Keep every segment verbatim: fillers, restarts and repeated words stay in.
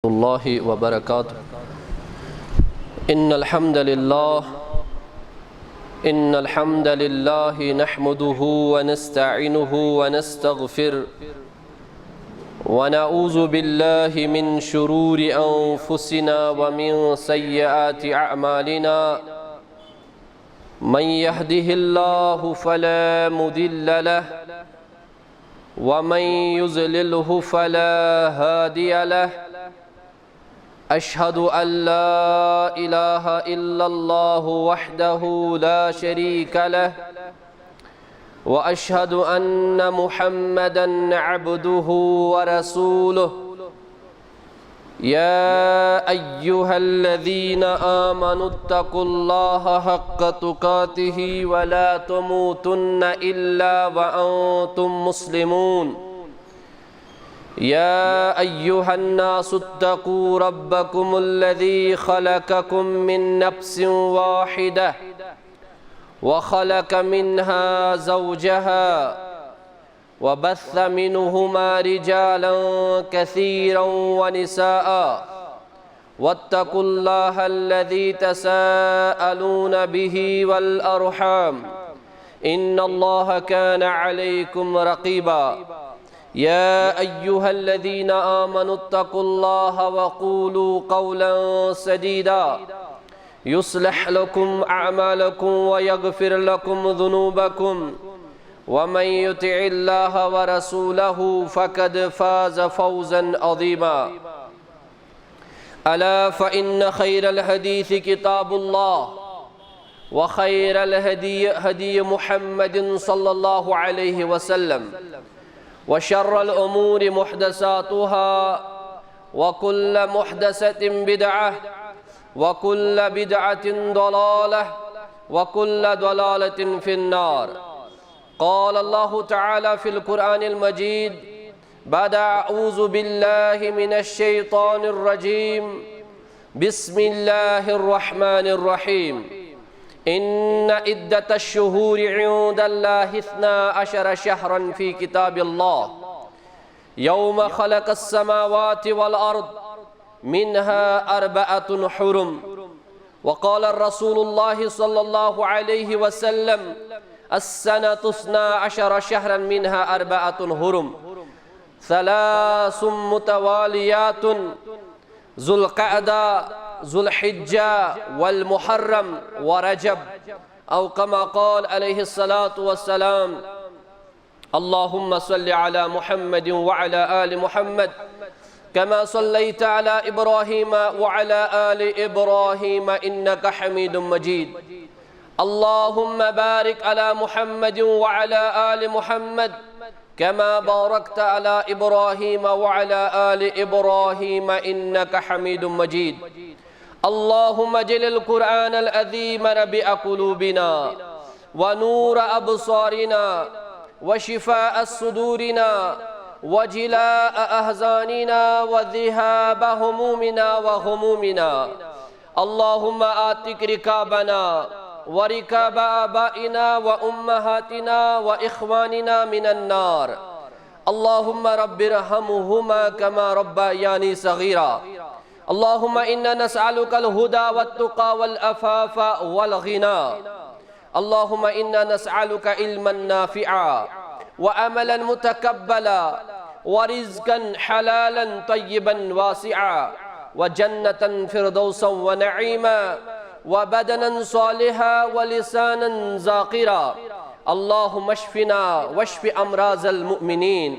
الله وبركاته. إن الحمد لله إن الحمد لله نحمده ونستعينه ونستغفره، ونعوذ بالله من شرور أنفسنا ومن سيئات أعمالنا. من يهده الله فلا مضل له، ومن يضلله فلا هادي له. أشهد أن لا إله إلا الله وحده لا شريك له، وأشهد أن محمدا عبده ورسوله. يا أيها الذين آمنوا اتقوا الله حق تقاته ولا تموتن إلا وأنتم مسلمون. يا أيها الناس اتقوا ربكم الذي خلقكم من نفس واحدة، وخلق منها زوجها، وبث منهما رجالا كثيرا ونساء، واتقوا الله الذي تساءلون به والأرحام، إن الله كان عليكم رقيبا. يا أيها الذين آمنوا اتقوا الله وقولوا قولا سديدا، يصلح لكم أعمالكم ويغفر لكم ذنوبكم، ومن يطع الله ورسوله فقد فاز فوزا عظيما. ألا فإن خير الحديث كتاب الله، وخير الهدي هدي محمد صلى الله عليه وسلم، وشر الأمور محدثاتها، وكل محدثة بدعة، وكل بدعة ضلالة، وكل ضلالة في النار. قال الله تعالى في القرآن المجيد بعد أعوذ بالله من الشيطان الرجيم، بسم الله الرحمن الرحيم. إن عدة الشهور عند الله اثنا عشر شهرا في كتاب الله، يوم خلق السماوات والأرض، منها أربعة حرم. وقال رسول الله صلى الله عليه وسلم: السنة اثنا عشر شهرا، منها أربعة حرم، ثلاث متواليات، ذو القعدة، ذو الحجة، والمحرم، ورجب، أو كما قال عليه الصلاة والسلام. اللهم صل على محمد وعلى آل محمد كما صليت على إبراهيم وعلى آل إبراهيم إنك حميد مجيد. اللهم بارك على محمد وعلى آل محمد كما باركت على إبراهيم وعلى آل إبراهيم إنك حميد مجيد. اللهم اجعل القرآن العظيم ربيع قلوبنا ونور أبصارنا وشفاء صدورنا وجلاء أحزاننا وذهاب همومنا وغمومنا. اللهم أعتق رقابنا ورقاب آبائنا وأمهاتنا وإخواننا من النار. اللهم رب ارحمهما كما ربياني صغيرا. اللهم إنا نسألك الهدى والتقى والعفاف والغنى. اللهم إنا نسألك علما نافعا وعملا متقبلا ورزقا حلالا طيبا واسعا وجنة فردوسا ونعيما وبدنا صالحا ولسانا ذاكرا. اللهم اشفنا واشف أمراض المؤمنين.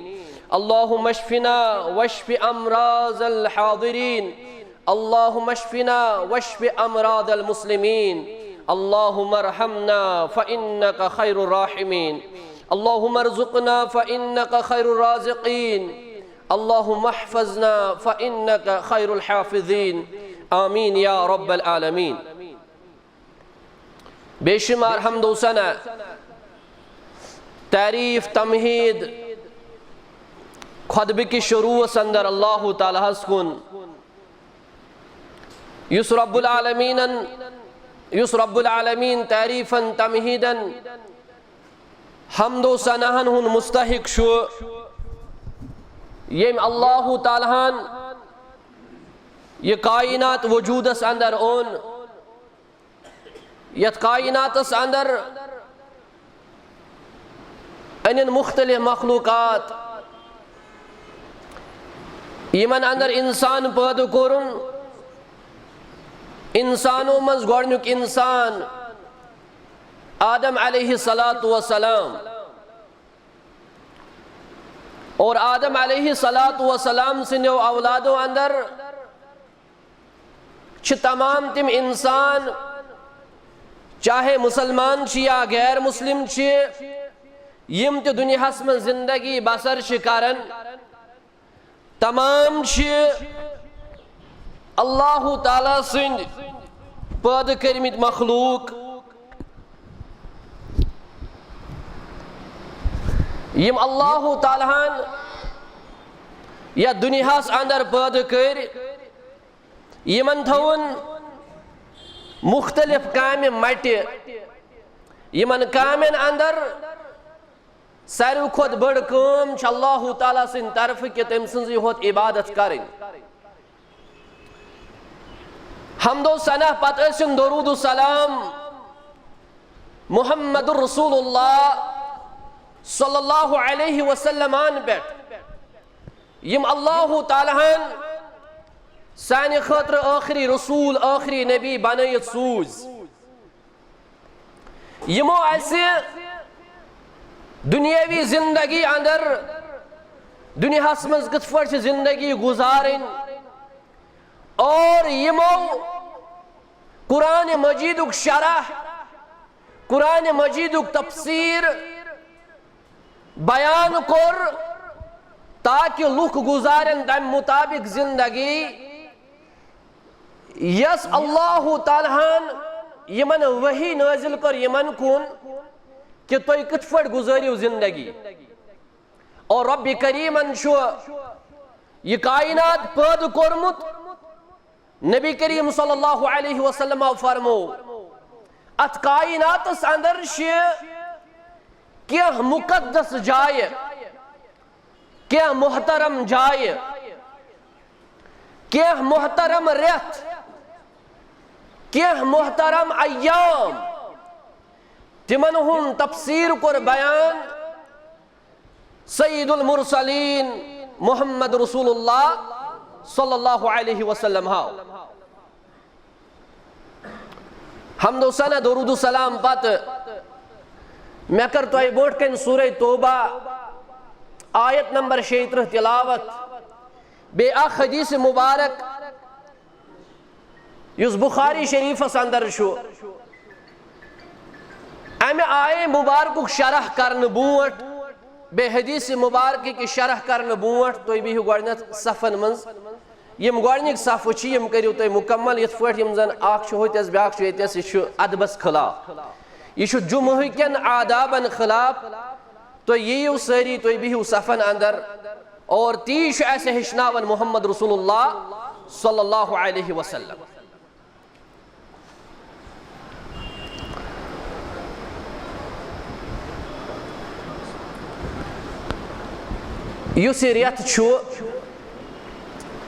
اللهم اشفنا واشف أمراض الحاضرين. اللهم اشفنا واشف أمراض المسلمين. اللهم ارحمنا فإنك خير الراحمين. اللهم ارزقنا فإنك خير الرازقين. اللهم احفظنا فإنك خير الحافظين. آمين يا رب العالمين. بے شمار حمد و ثنا، تعریف، تمہید، خطبہ کس شروعس اندر اللہ تعالیٰ ہس کن، یُس رب العالمینن، یُس رب العالمین تعریفن، تمہیدن، حمد و ثناہن ہُنٛد مستحق چھُ، ییٚمۍ اللہ تعالیٰ ہن یہِ کائنات وجودس اندر اوٚن، یتھ کائناتس اندر أنِن مختلف مخلوقات، یِمن اندر انسان پٲدٕ کوٚرُن۔ انسانو منٛز گۄڈنیُک انسان آدم علیہ الصلوۃ والسلام۔ اور آدم علیہ الصلوۃ والسلام سٕنٛدیو اولادو اندر چھِ تمام تِم انسان، چاہے مسلمان چھِ یا غیر مسلم چھِ، یِم تہِ دُنیاہس منٛز زندگی بسر چھِ کران، تمام چھِ اللہ تعالیٰ سٕنٛدۍ پٲدٕ کٔرمٕتۍ مخلوق۔ یِم اللہ تعالیٰ ہن یتھ دُنیاہس اندر پٲدٕ کٔرۍ، یِمن تھٲوٕن مختلف کامہِ مٹہِ۔ یِمن کامٮ۪ن اندر ساروی کھۄتہٕ بٔڑ کٲم چھِ اللہ تعالیٰ سٕنٛدِ طرفہٕ کہِ تٔمۍ سٕنٛزٕے ہوت عبادت کرٕنۍ۔ حمد و ثنا پتہٕ ٲسِن درود و سلام محمد رسول اللہ صلی اللہ علیہ وسلمن پٮ۪ٹھ، یِم اللہ تعالیٰ ہن سانہِ خٲطرٕ ٲخری رسول، ٲخری نبی بنٲیِتھ سوٗز۔ یِمو اسہِ دنیاوی زندگی اندر دنیاہس منٛز کِتھ پٲٹھۍ چھِ زندگی گُزارٕنۍ، اور یِمو قرآن مجیدُک شرح، قرآن مجیدُک تفسیر بیان کوٚر، تاکہ لُکھ گُزارن تمہِ مطابق زندگی، یۄس اللہ تعالیٰ ہن یِمن وحی نٲزِل کٔر یِمن کُن، کہِ تُہۍ کِتھ پٲٹھۍ گُزٲرِو زندگی۔ اور رب کریمن چھُ یہِ کائنات پٲدٕ کوٚرمُت۔ نبی کریم صلی اللہ علیہ وسلم فرمو، اتھ کائناتس اندر چھِ کینٛہہ مقدس جایہِ، کینٛہہ محترم جایہِ، کینٛہہ محترم رٮ۪تھ، کینٛہہ محترم ایام، تِمن ہُنٛد تفسیر کوٚر بیان سید المرسلین محمد رسول اللہ صلی اللہ علیہ وسلم ہاو۔ حمد و ثنا، درود و سلام پتہٕ مےٚ کٔر تۄہہِ برونٛٹھ کنہِ سورہ توبہ آیت نمبر شیٚیہِ ترٕٛہ تلاوت، بیٚیہِ اکھ حدیث مبارک یُس بخاری شریفس اندر چھُ۔ امہِ آیے مبارکُک شرح کرنہٕ برونٛٹھ، بیٚیہِ حدیث مبارکٕکۍ شرح کرنہٕ برونٛٹھ، تُہۍ بِہِو گۄڈٕنیتھ صفن منٛز۔ یِم گۄڈٕنِکۍ صفہٕ چھِ، یِم کٔرِو تُہۍ مکمل، یِتھ پٲٹھۍ یِم زن اکھ چھُ ہوٚتٮ۪س، بیاکھ چھُ ییٚتٮ۪س، یہِ چھُ ادبس خلاف، یہِ چھُ جمعہ کٮ۪ن آدابن خلاف۔ تُہۍ یِیِو سٲری، تُہۍ بِہِو صفن اندر، اور تی چھُ اسہِ ہیٚچھناوان محمد رسول اللہ صلی اللہ علیہ وسلم۔ یُس یہِ رٮ۪تھ چھُ،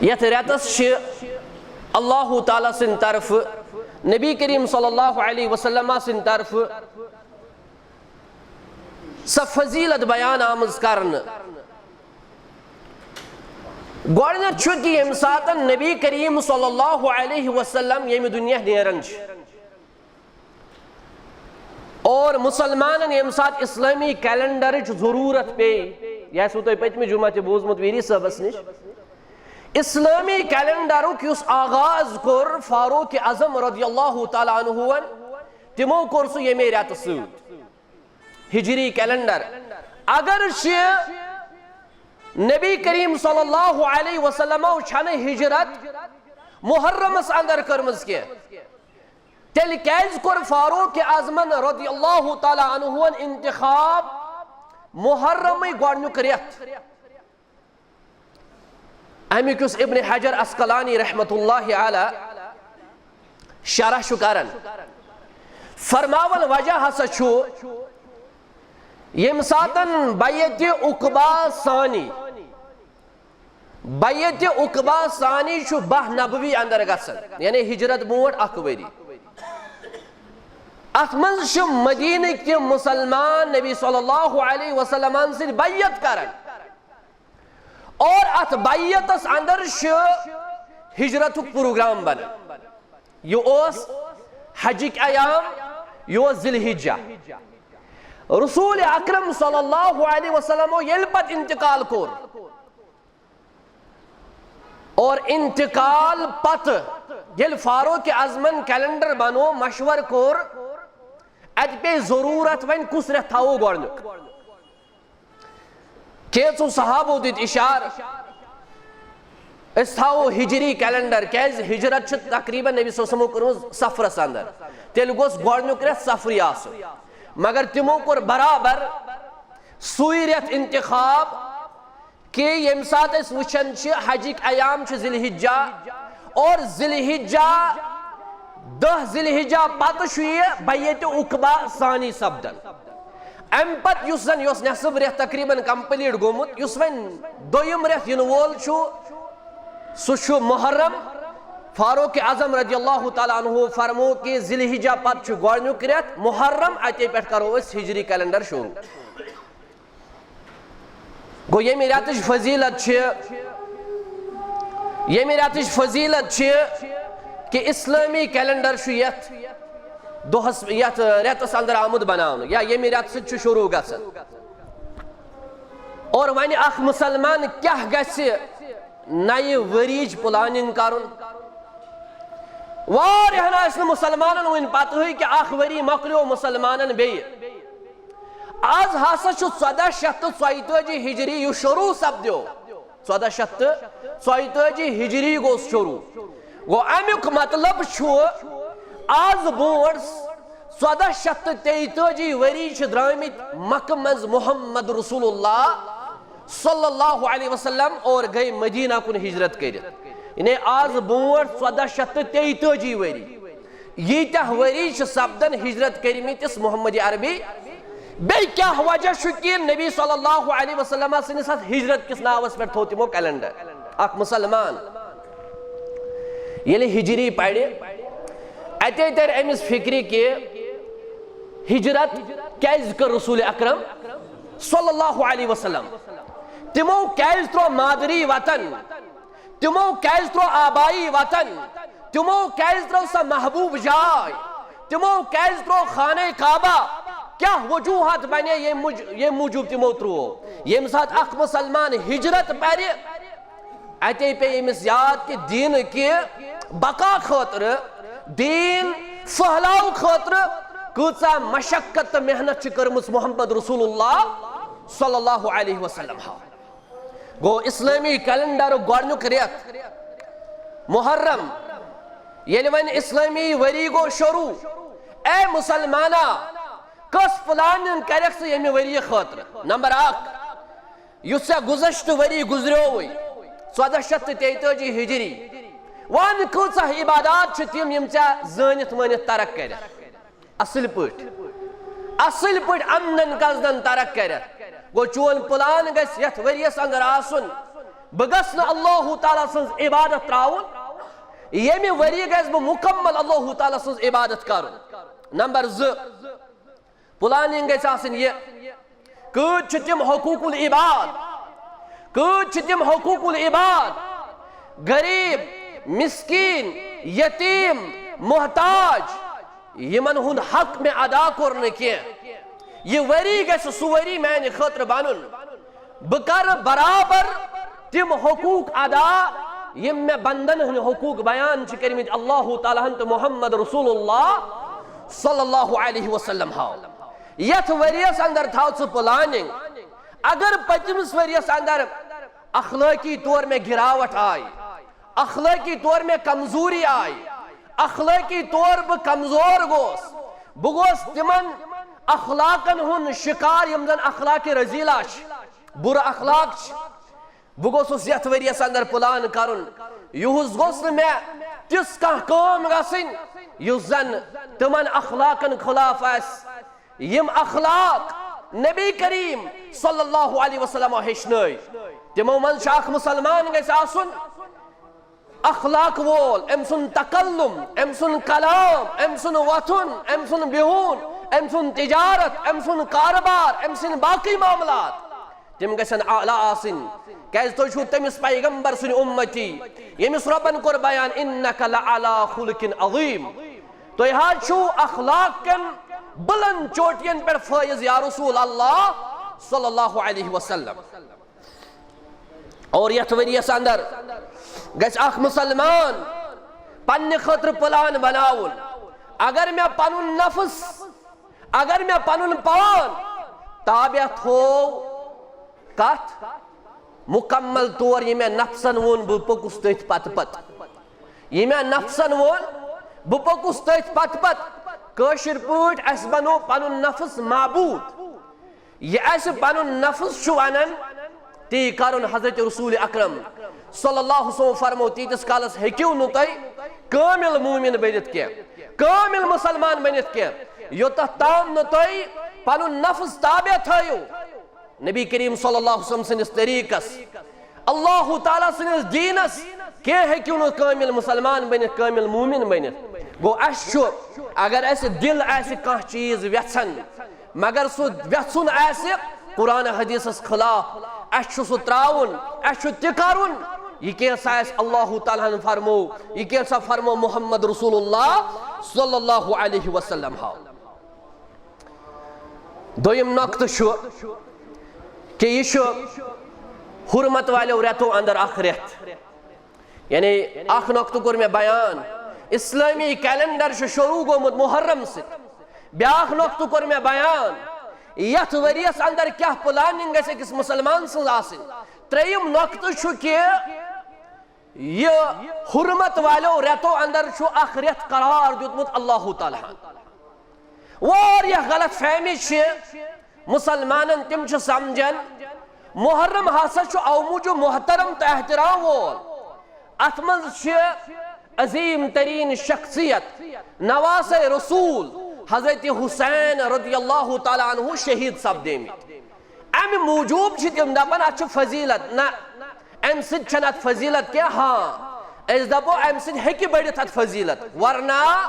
یتھ رٮ۪تس چھِ اللہ تعالیٰ سٕنٛدِ طرفہٕ، نبی کریم صلی اللہ علیہ وسلم سٕنٛدِ طرفہٕ سۄ فضیلت بیان آمٕژ کرنہٕ۔ گۄڈٕنیتھ چھُ کہِ ییٚمہِ ساتن نبی کریم صلی اللہ علیہ وسلم ییٚمہِ دُنیا نیران چھِ، اور مسلمانن ییٚمہِ ساتہٕ اسلٲمی کیلنڈرٕچ ضروٗرت پیٚیہِ، یہِ آسِوٕ تۄہہِ پٔتمہِ جمعہ تہِ بوٗزمُت ویری صٲبس نِش، اسلٲمی کیلنڈرُک یُس آغاز کوٚر فاروق اعظم رضی اللہ تعالیٰ عنہُون، تِمو کوٚر سُہ ییٚمے رٮ۪تہٕ سۭتۍ۔ ہجری کیلنڈر۔ اگر چھِ نبی کریم صلی اللہ علیہ وسلمو چھنہٕ ہجرت محرمس اندر کٔرمٕژ کینٛہہ، تیٚلہِ کیازِ کوٚر فاروق اعظمن رضی اللہ تعالیٰ عنہُون انتخاب محرمٕے گۄڈنیُک رٮ۪تھ؟ امیُک یُس ابن حجر عسقلانی رحمت اللہ علیہ شرح چھُ کران، فرماوان وجہ ہسا چھُ، ییٚمہِ ساتن بیعتِ عقبہ ثانی بیعت عقبہ ثانی چھُ باہ نبوی اندر گژھان، یعنی ہجرت برونٹھ اکھ ؤری۔ اتھ منٛز چھِ مدینٕکۍ تِم مسلمان نبی صلی اللہ علیہ وسلمن سۭتۍ بیعت کران، اور اتھ بیعتس اندر چھُ ہجرتُک پروگرام بنان۔ یہِ اوس حجٕکۍ ایام، یہِ اوس ذی الحجہ۔ رسول اکرم صلی اللہ علیہ وسلمو ییٚلہِ پتہٕ انتقال کوٚر، اور انتقال پتہٕ ییٚلہِ فاروق اعظمن کیلنڈر بنو، مشور کوٚر، اتہِ پیٚیہِ ضروٗرت، وۄنۍ کُس رٮ۪تھ تھاوو گۄڈٕنیُک؟ کینٛژو صحابو دِتۍ اشارٕ، أسۍ تھاوو ہجری کیلنڈر، کیازِ ہجرت چھِ تقریباً نبی صلی اللہ علیہ وسلمو کٔرمٕژ صفرس اندر، تیٚلہِ گوٚژھ گۄڈٕنیُک رٮ۪تھ صفری آسُن۔ مگر تِمو کوٚر برابر سُے رٮ۪تھ انتخاب، کہ ییٚمہِ ساتہٕ أسۍ وٕچھان چھِ حجٕکۍ ایام چھِ ذی الحجہ، اور ذی الحجہ، دَہ ذی الحجہ پتہٕ چھُ یہِ بیعت عقبہ ثانی سپدان۔ امہِ پتہٕ یُس زن، یہِ اوس نٮ۪صٕف رٮ۪تھ تقریباً complete گوٚمُت، یُس وۄنۍ دوٚیِم رٮ۪تھ یِنہٕ وول چھُ، سُہ چھُ محرم۔ فاروق اعظم رضی اللہ تعالیٰ عنہ فرمو کہ ذی الحجہ پتہٕ چھُ گۄڈٕنیُک رٮ۪تھ محرم، اتے پٮ۪ٹھ کرو أسۍ ہجری کیلنڈر شروع۔ گوٚو، ییٚمہِ رٮ۪تٕچ فضیلت چھِ، ییٚمہِ رٮ۪تٕچ فضیلت چھِ کہ اسلٲمی کیلنڈر چھُ یتھ دۄہس، یتھ رٮ۪تس اندر آمُت بناونہٕ، یا ییٚمہِ رٮ۪تہٕ سۭتۍ چھُ شروع گژھان۔ اور وۄنۍ اکھ مسلمان کیٛاہ گژھِ نَیہِ ؤریِچ planning کرُن؟ واریاہن آسہِ نہٕ مسلمانن وُنہِ پتہٕے کہ اکھ ؤری مۄکلیو مسلمانن بیٚیہِ۔ از ہسا چھُ ژۄدہ شیٚتھ تہٕ ژۄیتٲجی ہجری، یُس شروع سپدیو۔ ژۄدہ شیٚتھ تہٕ ژۄیتٲجی ہجری گوٚو شروع۔ گوٚو، امیُک مطلب چھُ، از برونٹھ ژۄدہ شیٚتھ تہٕ تیتٲجی ؤری چھِ درٛٲمٕتۍ مکہٕ منٛز محمد رسول اللہ صلی اللہ علیہ وسلم اور گٔے مدینہ کُن ہجرت کٔرِتھ۔ یعنی، از برونٹھ ژۄدہ شیٚتھ تہٕ تیتٲجی ؤری۔ ییٖتیٛاہ ؤری چھِ سپدان ہجرت کٔرمٕتِس محمد عربی۔ بیٚیہِ کیٛاہ وجہ چھُ کہِ نبی صلی اللہ علیہ وسلم سٕنٛدِس اَتھ ہجرت کِس ناوَس پٮ۪ٹھ تھوٚو تِمو کیلنڈر؟ اکھ مسلمان ییٚلہِ ہجری پرِ، اتے ترِ أمِس فکرِ کہِ ہجرت کیٛازِ کٔر رسول اکرم صلی اللہ علیہ وسلم؟ تِمو کیٛازِ ترٛوو مادری وطن؟ تِمو کیٛازِ ترٛوو آبائی وطن؟ تِمو کیٛازِ ترٛٲو سۄ محبوب جاے؟ تِمو کیٛازِ ترٛوو خانہ کعبہ؟ کیٛاہ وجوہات بنے ییٚمہِ موج-، ییٚمہِ موٗجوٗب تِمو ترٛوو؟ ییٚمہِ ساتہٕ اکھ مسلمان ہجرت پرِ، اتے پیٚیہِ أمِس یاد کہِ دیٖنہٕ کہِ بقا خٲطرٕ، دیٖن پھٔہلاو خٲطرٕ کۭژاہ مشقت تہٕ محنت چھِ کٔرمٕژ محمد رسول اللہ صلی اللہ علیہ وسلم۔ گوٚو، اسلٲمی کیلنڈرُک گۄڈٕنیُک رٮ۪تھ محرم، ییٚلہِ وۄنۍ اسلٲمی ؤری گوٚو شروع، اے مسلمانا، کۄس planning کرکھ ژٕ ییٚمہِ ؤریہِ خٲطرٕ؟ نمبر اکھ، یُس ژےٚ گُذشتہٕ ؤری گُزریووُے، ژۄدہ شیٚتھ تہٕ تیتٲجی ہجری، وَن کۭژاہ عبادات چھِ تِم یِم ژےٚ زٲنِتھ مٲنِتھ ترک کٔرِتھ؟ اصل پٲٹھۍ، اصل پٲٹھۍ امنن قصدن ترک کٔرِتھ۔ گوٚو، چون plan گژھِ یتھ ؤریس اندر آسُن، بہٕ گژھٕ نہٕ اللہ تعالیٰ سٕنٛز عبادت ترٛاوُن، ییٚمہِ ؤریہِ گژھٕ بہٕ مکمل اللہ تعالیٰ سٕنٛز عبادت کرُن۔ نمبر زٕ، planning گژھِ آسٕنۍ یہِ، کۭتۍ چھِ تِم حقوق العباد؟ کۭتۍ چھِ تِم حقوق العباد؟ غریب، مسکین، یتیم، محتاج، یِمن ہُنٛد حق مےٚ ادا کوٚر نہٕ کینٛہہ۔ یہِ ؤری گژھِ سُہ ؤری میانہِ خٲطرٕ بنُن، بہٕ کرٕ برابر تِم حقوق ادا، یِم مےٚ بندن ہٕنٛدۍ حقوق بیان چھِ کٔرمٕتۍ اللہ تعالیٰ ہن تہٕ محمد رسول اللہ صلی اللہ علیہ وسلم ہاو۔ یتھ ؤریس اندر تھاو ژٕ planning۔ اگر پٔتمِس ؤریس اندر اخلٲقی طور مےٚ گراوٹ آیہِ، اخلٲقی طور مےٚ کمزوری آیہِ، اخلٲقی طور بہٕ کمزور گوس، بہٕ گوس تِمن اخلاقن ہُنٛد شکار یِم زن اخلاق رذیلہ چھِ، بُرٕ اخلاق چھِ۔ بہٕ گوٚژھُس یتھ ؤریس اندر plan کرُن، یُہُس گوٚژھ نہٕ مےٚ تِژھ کانٛہہ کٲم گژھٕنۍ یُس زن تِمن اخلاقن خلاف آسہِ، یِم اخلاق نبی کریم صلی اللہ علیہ وسلمو ہیٚچھنٲے۔ تِمو منٛز چھُ اکھ مُسلمان گژھِ آسُن اخلاق وول، أمۍ سُنٛد تکلم، أمۍ سُنٛد کلام، أمۍ سُنٛد وۄتھُن، أمۍ سُنٛد بِہُن، أمۍ سُنٛد تجارت، أمۍ سُنٛد کارٕبار، أمۍ سٕنٛدۍ باقٕے معاملات، تِم گژھن اعلیٰ آسٕنۍ۔ کیازِ تُہۍ چھِو تٔمِس پیغمبر سٕنٛدۍ اُمتی، ییٚمِس رۄبن کوٚر بیان، "انک لعلی خلق عظیم"۔ تُہۍ حظ چھِو اخلاق کٮ۪ن بلند چوٹین پٮ۪ٹھ فٲیض یا رسول اللہ صلی اللہ علیہ وسلم۔ اور یتھ ؤریس اندر گژھِ اکھ مسلمان پننہِ خٲطرٕ پلان بناوُن، اگر مےٚ پنُن نفس، اگر مےٚ پنُن پان تابع تھوو کتھ، مکمل طور یہِ مےٚ نفسن ووٚن، بہٕ پوٚکُس تٔتھۍ پتہٕ پتہٕ۔ یہِ مےٚ نفسن ووٚن، بہٕ پوٚکُس تٔتھۍ پتہٕ پتہٕ۔ کٲشِر پٲٹھۍ، اسہِ بنوو پنُن نفس معبوٗد۔ یہِ اسہِ پنُن نفس چھُ ونان، تی کرُن۔ حضرت رسول اکرم صلی اللہ علیہ وسلم فرمو، تیٖتِس کالس ہیٚکِو نہٕ تُہۍ کٲمِل مومن بٔنِتھ کینٛہہ، کٲمِل مسلمان بٔنِتھ کینٛہہ، یوٚتتھ تام نہٕ تُہۍ پنُن نفس تابع تھٲیِو نبی کریم صلی اللہ علیہ وسلم سٕنٛدِس طریٖقس، اللہ تعالیٰ سٕنٛدِس دیٖنس۔ کینٛہہ ہیٚکِو نہٕ کٲمِل مسلمان بٔنِتھ، کٲمِل مومن بٔنِتھ۔ گوٚو، اسہِ چھُ، اگر اسہِ دل آسہِ کانٛہہ چیٖز یژھان، مگر سُہ یژھُن آسہِ قرآن حدیثس خلاف، اسہِ چھُ سُہ ترٛاوُن، اسہِ چھُ تہِ کرُن۔ یہِ کینٛژھا آسہِ اللہ تعالیٰ ہن فرمو، یہِ کینٛژھا فرمو محمد رسول اللہ صلی اللہ علیہ وسلم ہاو۔ دوٚیِم نۄقطہٕ چھُ کہِ یہِ چھُ حرمت والیو رٮ۪تو اندر اکھ رٮ۪تھ۔ یعنی، اکھ نۄقطہٕ کوٚر مےٚ بیان، اسلٲمی کیلنڈر چھُ شروع گوٚمُت محرم سۭتۍ۔ بیاکھ نۄقطہٕ کوٚر مےٚ بیان، یتھ ؤریس اندر کیٛاہ پلاننگ گژھِ أکِس مسلمان سٕنٛز آسٕنۍ۔ ترٛیٚیِم نۄقطہٕ چھُ کہِ یہِ حرمت والیو رٮ۪تو اندر چھُ اکھ رٮ۪تھ قرار دیُتمُت اللہ تعالیٰ ہن۔ واریاہ غلط فہمی چھِ مسلمانن، تِم چھِ سمجھان محرم ہسا چھُ او موٗجوٗب محترم تہٕ احترام وول۔ اتھ منٛز چھِ عظیٖم تریٖن شخصیت نواسے رسول حضرت حسین رضی اللہ تعالیٰ عنہ شہیٖد سپدیمٕتۍ۔ امہِ موٗجوٗب چھِ تِم دپان، اتھ چھِ فضیلت۔ نہ، امہِ سۭتۍ چھنہٕ اتھ فضیلت کینٛہہ۔ ہاں، أسۍ دپو، امہِ سۭتۍ ہیٚکہِ بٔڑِتھ اتھ فضیلت، ورنہ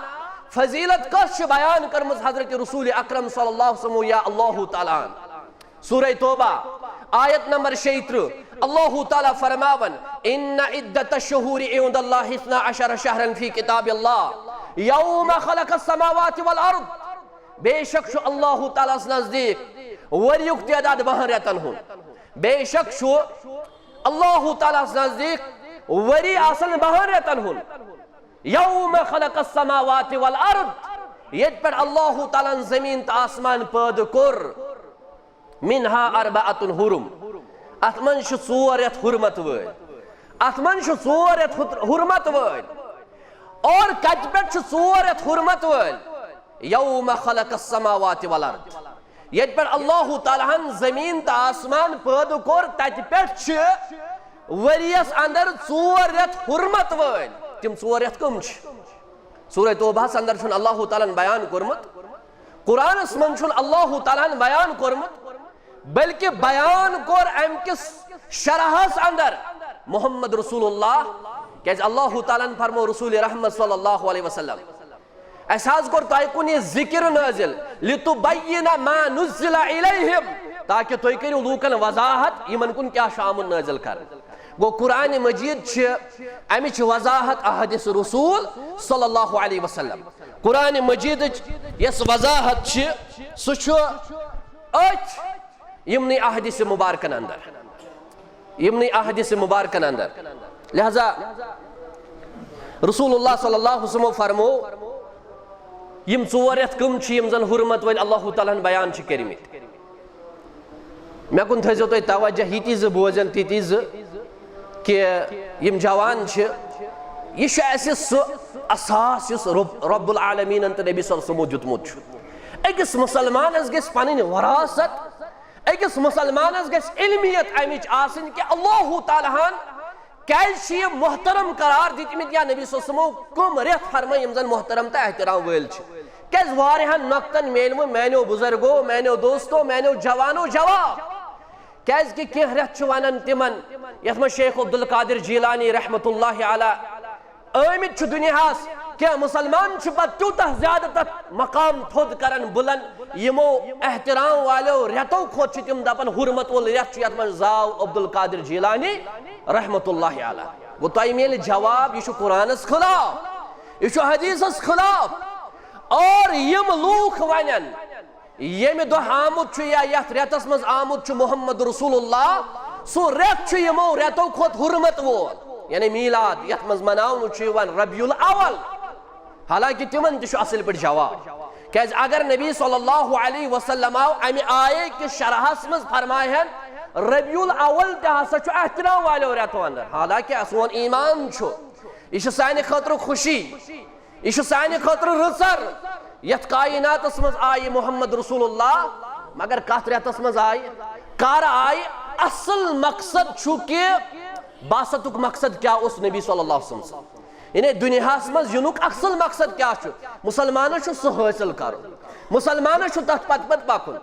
فضیلت کۄس چھِ بیان کٔرمٕژ حضرت رسول اکرم صلی اللہ علیہ وسلم یا اللہ تعالیٰ ہن؟ سورہ توبہ، آیت نمبر شیٚیہِ ترٕٛہ، اللہ تعالیٰ فرماون، "ان عدت الشہور عند اللہ اثنا عشر شہرا فی کتاب اللہ یوم خلق السماوات والارض"۔ بے شک چھُ اللہ تعالیٰ ہس نزدیٖک ؤریُک تعداد بَہَن رٮ۪تن ہُنٛد۔ بے شک چھُ اللہ تعالیٰ ہس نزدیٖک ؤری آسان بَہَن رٮ۪تن ہُنٛد۔ یوم خلق السماوات والارض، ییٚتہِ پٮ۪ٹھ اللہ تعالیٰ ہن زٔمیٖن تہٕ آسمان پٲدٕ کوٚر۔ منہا اربعۃ حرم، اتھ منٛز چھِ ژور رٮ۪تھ حرمت وٲلۍ۔ اتھ منٛز چھِ ژور رٮ۪تھ حر-، حرمت وٲلۍ۔ اور کتہِ پٮ۪ٹھ چھِ ژور رٮ۪تھ حرمت وٲلۍ؟ یوم خلق السماوات والارض، ییٚتہِ پٮ۪ٹھ اللہ تعالیٰ ہن زٔمیٖن تہٕ آسمان پٲدٕ کوٚر، تتہِ پٮ۪ٹھ چھِ ؤریس اندر ژور رٮ۪تھ حرمت وٲلۍ۔ تِم ژور رٮ۪تھ کٕم چھِ؟ سورہ توبہس اندر چھُنہٕ اللہ تعالیٰ ہن بیان کوٚرمُت، قرآنس منٛز چھُنہٕ اللہ تعالیٰ ہن بیان کوٚرمُت، بلکہ بیان کوٚر امہِ کِس شرحس اندر محمد رسول اللہ، کیازِ اللہ تعالیٰ ہن فرمو رسول رحمت صلی اللہ علیہ وسلم، اسہِ حظ کوٚر تۄہہِ کُن یہِ ذکر نٲزِل، لِتُبَیِّنَ مَا نُزِّلَ إِلَیْهِمْ، تاکہِ تُہۍ کٔرِو لوٗکن وضاحت یِمن کُن کیٛاہ چھُ آمُت نٲزِل کرنہٕ۔ گوٚو، قرآن مجید چھِ، امِچ وضاحت احادیث رسول صلی اللہ علیہ وسلم۔ قرآن مجیدٕچ یۄس وضاحت چھِ، سُہ چھُ أتھۍ یِمنٕے احادیث مبارکن اندر، یِمنٕے احادیث مبارکن اندر۔ لہذا رسول اللہ صلی اللہ علیہ وسلم فرمو، یِم ژور رٮ۪تھ کٕم چھِ یِم زن حرمت وٲلۍ اللہ تعالیٰ ہن بیان چھِ کٔرمٕتۍ؟ مےٚ کُن تھٲیزیو تُہۍ توجہ، یِتی زٕ بوزن، تِتی زٕ کہِ یِم جوان چھِ، یہِ چھُ اَسہِ سُہ اثاث یُس رب، رب العالمیٖنن تہٕ نبی صلی اللہ علیہ وسلمو دیُتمُت چھُ۔ أکِس مُسلمانس گژھِ پنٕنۍ وراثت، أکِس مُسلمانس گژھِ علمیت امِچ آسٕنۍ کہِ اللہ تعالیٰ ہن کیازِ چھِ یہِ محترم قرار دِتمٕتۍ یا نبی صلی اللہ علیہ وسلمو کٕم رٮ۪تھ فرمٲے یِم زن محترم تہٕ احترام وٲلۍ چھِ؟ کیازِ واریاہن نۄقطن میلہِ وۄنۍ میانیو بزرگو، میانیو دوستو، میانیو جوانو جواب۔ کیازِ کہِ کینٛہہ رٮ۪تھ چھِ ونان تِمن، یتھ منٛز شیخ عبدالقادر جیلانی رحمتہ اللہ علیہ آمٕتۍ چھِ دُنیاہس، کینٛہہ مسلمان چھِ پتہٕ تیوٗتاہ زیادٕ تتھ مقام تھوٚد کران بُلند، یِمو احترام والیو رٮ۪تو کھۄتہٕ چھِ تِم دپان حرمت وول رٮ۪تھ چھُ، یتھ منٛز زاو عبدالقادر جیلانی رحمتہ اللہ علیہ۔ گوٚو تۄہہِ میلہِ جواب، یہِ چھُ قرآنس خلاف، یہِ چھُ حدیثس خلاف۔ اور یِم لوٗکھ ونن ییٚمہِ دۄہ آمُت چھُ یا یتھ رٮ۪تس منٛز آمُت چھُ محمد رسول اللہ، سُہ رٮ۪تھ چھُ یِمو رٮ۪تو کھۄتہٕ حرمت وول، یعنی میلاد، یتھ منٛز مناونہٕ چھُ یِوان ربیع الاول۔ حالانکہ تِمن تہِ چھُ اصل پٲٹھۍ جواب، کیازِ اگر نبی صلی اللہ علیہ وسلم آو امہِ آیے کِس شرحس منٛز فرمایہِ ہن ربیع الاول تہِ ہسا چھُ احترام والیو رٮ۪تو اندر، حالانکہ سون ایمان چھُ، یہِ چھُ سانہِ خٲطرٕ خوشی، یہِ چھُ سانہِ خٲطرٕ رٕژر۔ یتھ کائناتس منٛز آیہِ محمد رسول اللہ، مگر کتھ رٮ۪تس منٛز آیہِ؟ کر آیہِ؟ اصل مقصد چھُ کہِ بعثتُک مقصد کیٛاہ اوس نبی صلی اللہ علیہ وسلم سُنٛد؟ یعنی دُنیاہس منٛز یِنُک اصل مقصد کیٛاہ چھُ؟ مسلمانس چھُ سُہ حٲصِل کرُن، مسلمانس چھُ تتھ پتہٕ پتہٕ پکُن۔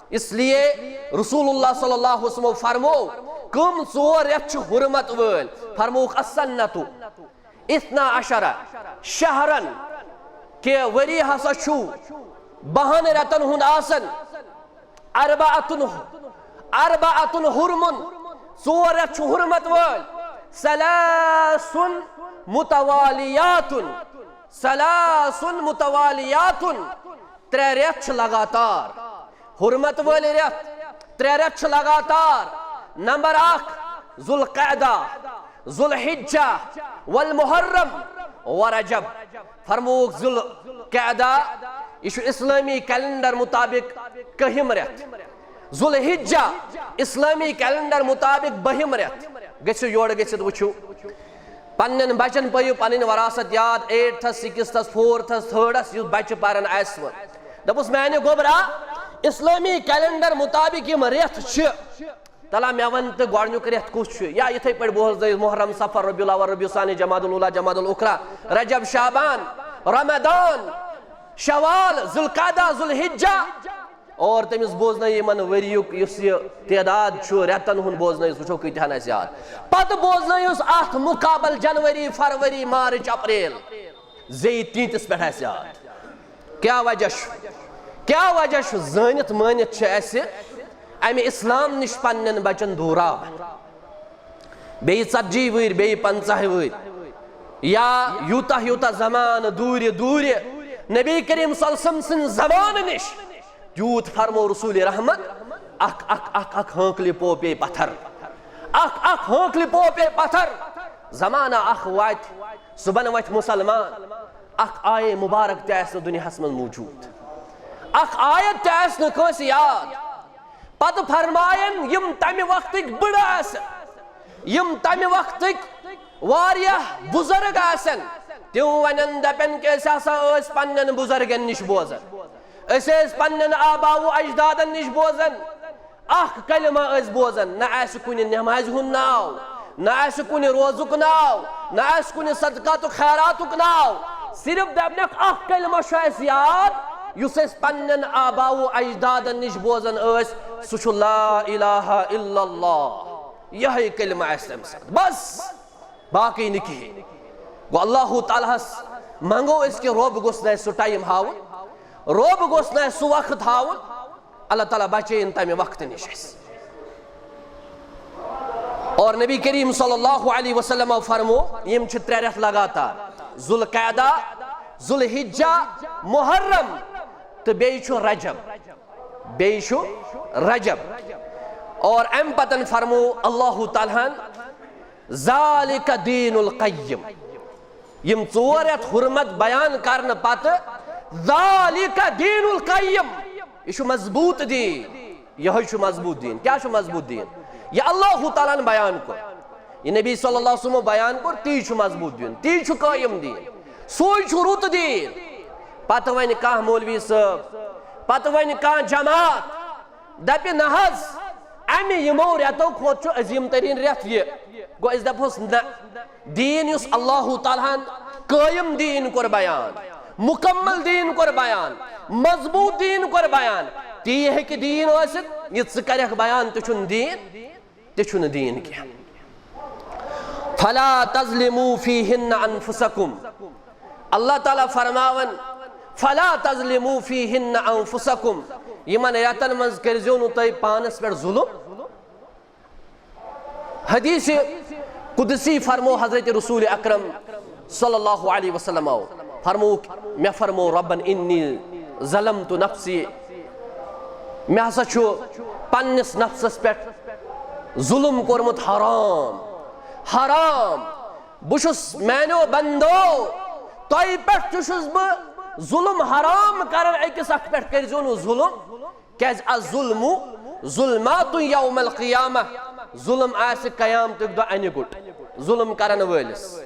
اس لیے رسول اللہ صلی اللہ علیہ وسلم فرمو، کم ژور رٮ۪تھ چھِ حرمت وٲلۍ؟ فرمووُکھ، السنتُ اثنا عشر شہرن، کہ ؤری ہسا چھُ بہن رٮ۪تن ہُنٛد آسان، اربعتن، اربعتن حرمن، ژور رٮ۪تھ چھِ حرمت وٲلۍ، ثلاث متوالیاتن، ثلاث متوالیاتن، ترٛےٚ رٮ۪تھ چھِ لگاتار۔ حرمت وٲلۍ رٮ۪تھ، ترٛےٚ رٮ۪تھ چھِ لگاتار۔ نمبر اکھ، ذوالقعدہ، ذوالحجہ، والمحرم، ورجب۔ فرمووُکھ ذوالقعدہ، یہِ چھُ اسلٲمی کیلنڈر مطابق کٔہِم رٮ۪تھ۔ ذوالحجہ، اسلٲمی کیلنڈر مطابق بٔہِم رٮ۪تھ۔ گٔژھِو یورٕ گٔژھِتھ وٕچھِو۔ پننٮ۪ن بچن پٔرِو پنٕنۍ وراثت یاد، ایٹتھس، سِکِستھس، فورتھس، تھٲڈس، یُس بچہِ پران آسہِ وۄنۍ۔ دوٚپُس، میانہِ گوٚبرا، اسلٲمی کیلنڈر مطابق یِم رٮ۪تھ چھِ، تلا مےٚ وَن تہٕ گۄڈٕنیُک رٮ۪تھ کُس چھُ؟ یا یِتھَے پٲٹھۍ بوزنٲیِو محرم، صفر، ربیع الاول، ربیع الثانی، جمادی الاولیٰ، جمادی الاخریٰ، رجب، شعبان، رمضان، شوال، ذوالقعدہ، ذوالحجہ۔ اور تٔمِس بوزنٲیِو یِمن ؤریُک یُس یہِ تعداد چھُ رٮ۪تن ہُنٛد، بوزنٲیِس، وٕچھو کۭتیاہ ہن آسہِ یاد۔ پتہٕ بوزنٲیِس اتھ مقابل جنوری، فروری، مارچ، اپریل۔ زیٚیہِ تینٛتِس پٮ۪ٹھ آسہِ یاد۔ کیٛاہ وجہ چھُ؟ کیٛاہ وجہ چھُ؟ زٲنِتھ مٲنِتھ چھِ اَسہِ اَمہِ اِسلام نِش پنٛنٮ۪ن بَچَن دوٗراوان۔ بیٚیہِ ژتجی وٕہٕرۍ، بیٚیہِ پنٛژاہ وٕہٕرۍ، یا یوٗتاہ یوٗتاہ زمانہٕ دوٗرِ دوٗرِ نبی کریم صلی اللہ علیہ وسلم سٕنٛدِ زمانہٕ نِش تیوٗت فرمو رسول رحمت، اکھ اکھ اکھ اکھ ہٲنکلہِ پوپے پتھر، اکھ اکھ ہٲنکلہِ پوپے پتھر۔ زمانہ اکھ واتہِ، صبحن وتھِ مسلمان، اکھ آیے مبارک تہِ آسہِ نہٕ دُنیاہس منٛز موجود، اکھ آیت تہِ آسہِ نہٕ کٲنٛسہِ یاد۔ پتہٕ فرماین یِم تمہِ وقتٕکۍ بٕڑٕ آسن، یِم تمہِ وقتٕکۍ واریاہ بُزرگ آسن، تِم ونن، دپن کہِ أسۍ ہسا ٲسۍ پننٮ۪ن بُزرگن نِش بوزان، أسۍ ٲسۍ پننٮ۪ن آبا و اجدادن نِش بوزان، اکھ کلمہ ٲسۍ بوزان، نہ آسہِ کُنہِ نمازِ ہُنٛد ناو، نہ آسہِ کُنہِ روزُک ناو، نہ آسہِ کُنہِ صدقات و خیراتُک ناو، صرف دپنکھ اکھ کلمہ چھُ اَسہِ یاد، یُس أسۍ پننٮ۪ن آبا و اجدادن نِش بوزان ٲسۍ، سُہ چھُ لا الہ الا اللہ۔ یہے کلمہ آسہِ تمہِ ساتہٕ، بس، باقٕے نہٕ کِہیٖنۍ۔ گوٚو، اللہ تعالیٰ ہس منٛگو أسۍ کہِ رۄب گوٚژھ نہٕ اَسہِ سُہ ٹایم ہاوُن، رۄب گوٚژھ نہٕ اَسہِ سُہ وقت ہاوُن، اللہ تعالیٰ بچٲیِن تمہِ وقتہٕ نِش اَسہِ۔ اور نبی کریم صلی اللہ علیہ وسلم فرمو، یِم چھِ ترٛےٚ رٮ۪تھ لگاتار، ذوالقعدہ، ذوالحجہ، محرم، تہٕ بیٚیہِ چھُ رجب، بیٚیہِ چھُ رجب۔ اور امہِ پتن فرمو اللہ تعالیٰ ہن، ذالک دین القیم۔ یِم ژور رٮ۪تھ حرمت بیان کرنہٕ پتہٕ، ذالک دین القیم، یہِ چھُ مضبوٗط دیٖن، یِہوٚے چھُ مضبوٗط دیٖن۔ کیٛاہ چھُ مضبوٗط دیٖن؟ یہِ اللہ تعالیٰ ہن بیان کوٚر، یہِ نبی صلی اللہ علیہ وسلمو بیان کوٚر، تی چھُ مضبوٗط دیٖن، تی چھُ قٲیِم دیٖن، سُے چھُ رُت دیٖن۔ پتہٕ وۄنۍ کانٛہہ مولوی صٲب، پتہٕ وۄنۍ کانٛہہ جماعت، دپہِ نہ حظ، امہِ یِمو رٮ۪تو کھۄتہٕ چھُ عظیٖم تریٖن رٮ۪تھ یہِ۔ گوٚو أسۍ دپہوس نہ، دیٖن یُس اللہ تعالیٰ ہن قٲیِم دیٖن کوٚر بیان، مُکمل دیٖن کوٚر بیان، مضبوٗط دیٖن کوٚر بیان، تی ہیٚکہِ دیٖن ٲسِتھ۔ یہِ ژٕ کرکھ بیان تہِ چھُنہٕ دیٖن، تہِ چھُنہٕ دیٖن کینٛہہ۔ فلا تظلموا فيهن أنفسكم۔ اللہ تعالیٰ فرماوان، فلا تظلموا فيهن أنفسكم، یِمن رٮ۪تن منٛز کٔرزیو نہٕ تُہۍ پانس پٮ۪ٹھ ظلم۔ حدیث قدسی فرمو حضرت رسول اکرم صلی اللہ علیہ وسلم، فرمووُکھ، مےٚ فرمو، ربن انی ظلمت نفسی، مےٚ ہسا چھُ پننِس نفسس پٮ۪ٹھ ظلم کوٚرمُت حرام، حرام۔ بہٕ چھُس، میانیو بندو، تۄہہِ پٮ۪ٹھ تہِ چھُس بہٕ ظلم حرام کران، أکِس اکھ پٮ۪ٹھ کٔرزیو نہٕ ظلم، کیازِ الظلم ظلمات یوم القیامہ، ظلم آسہِ قیامتُک دۄہ انہِ گوٚٹ ظلم کرن وٲلِس،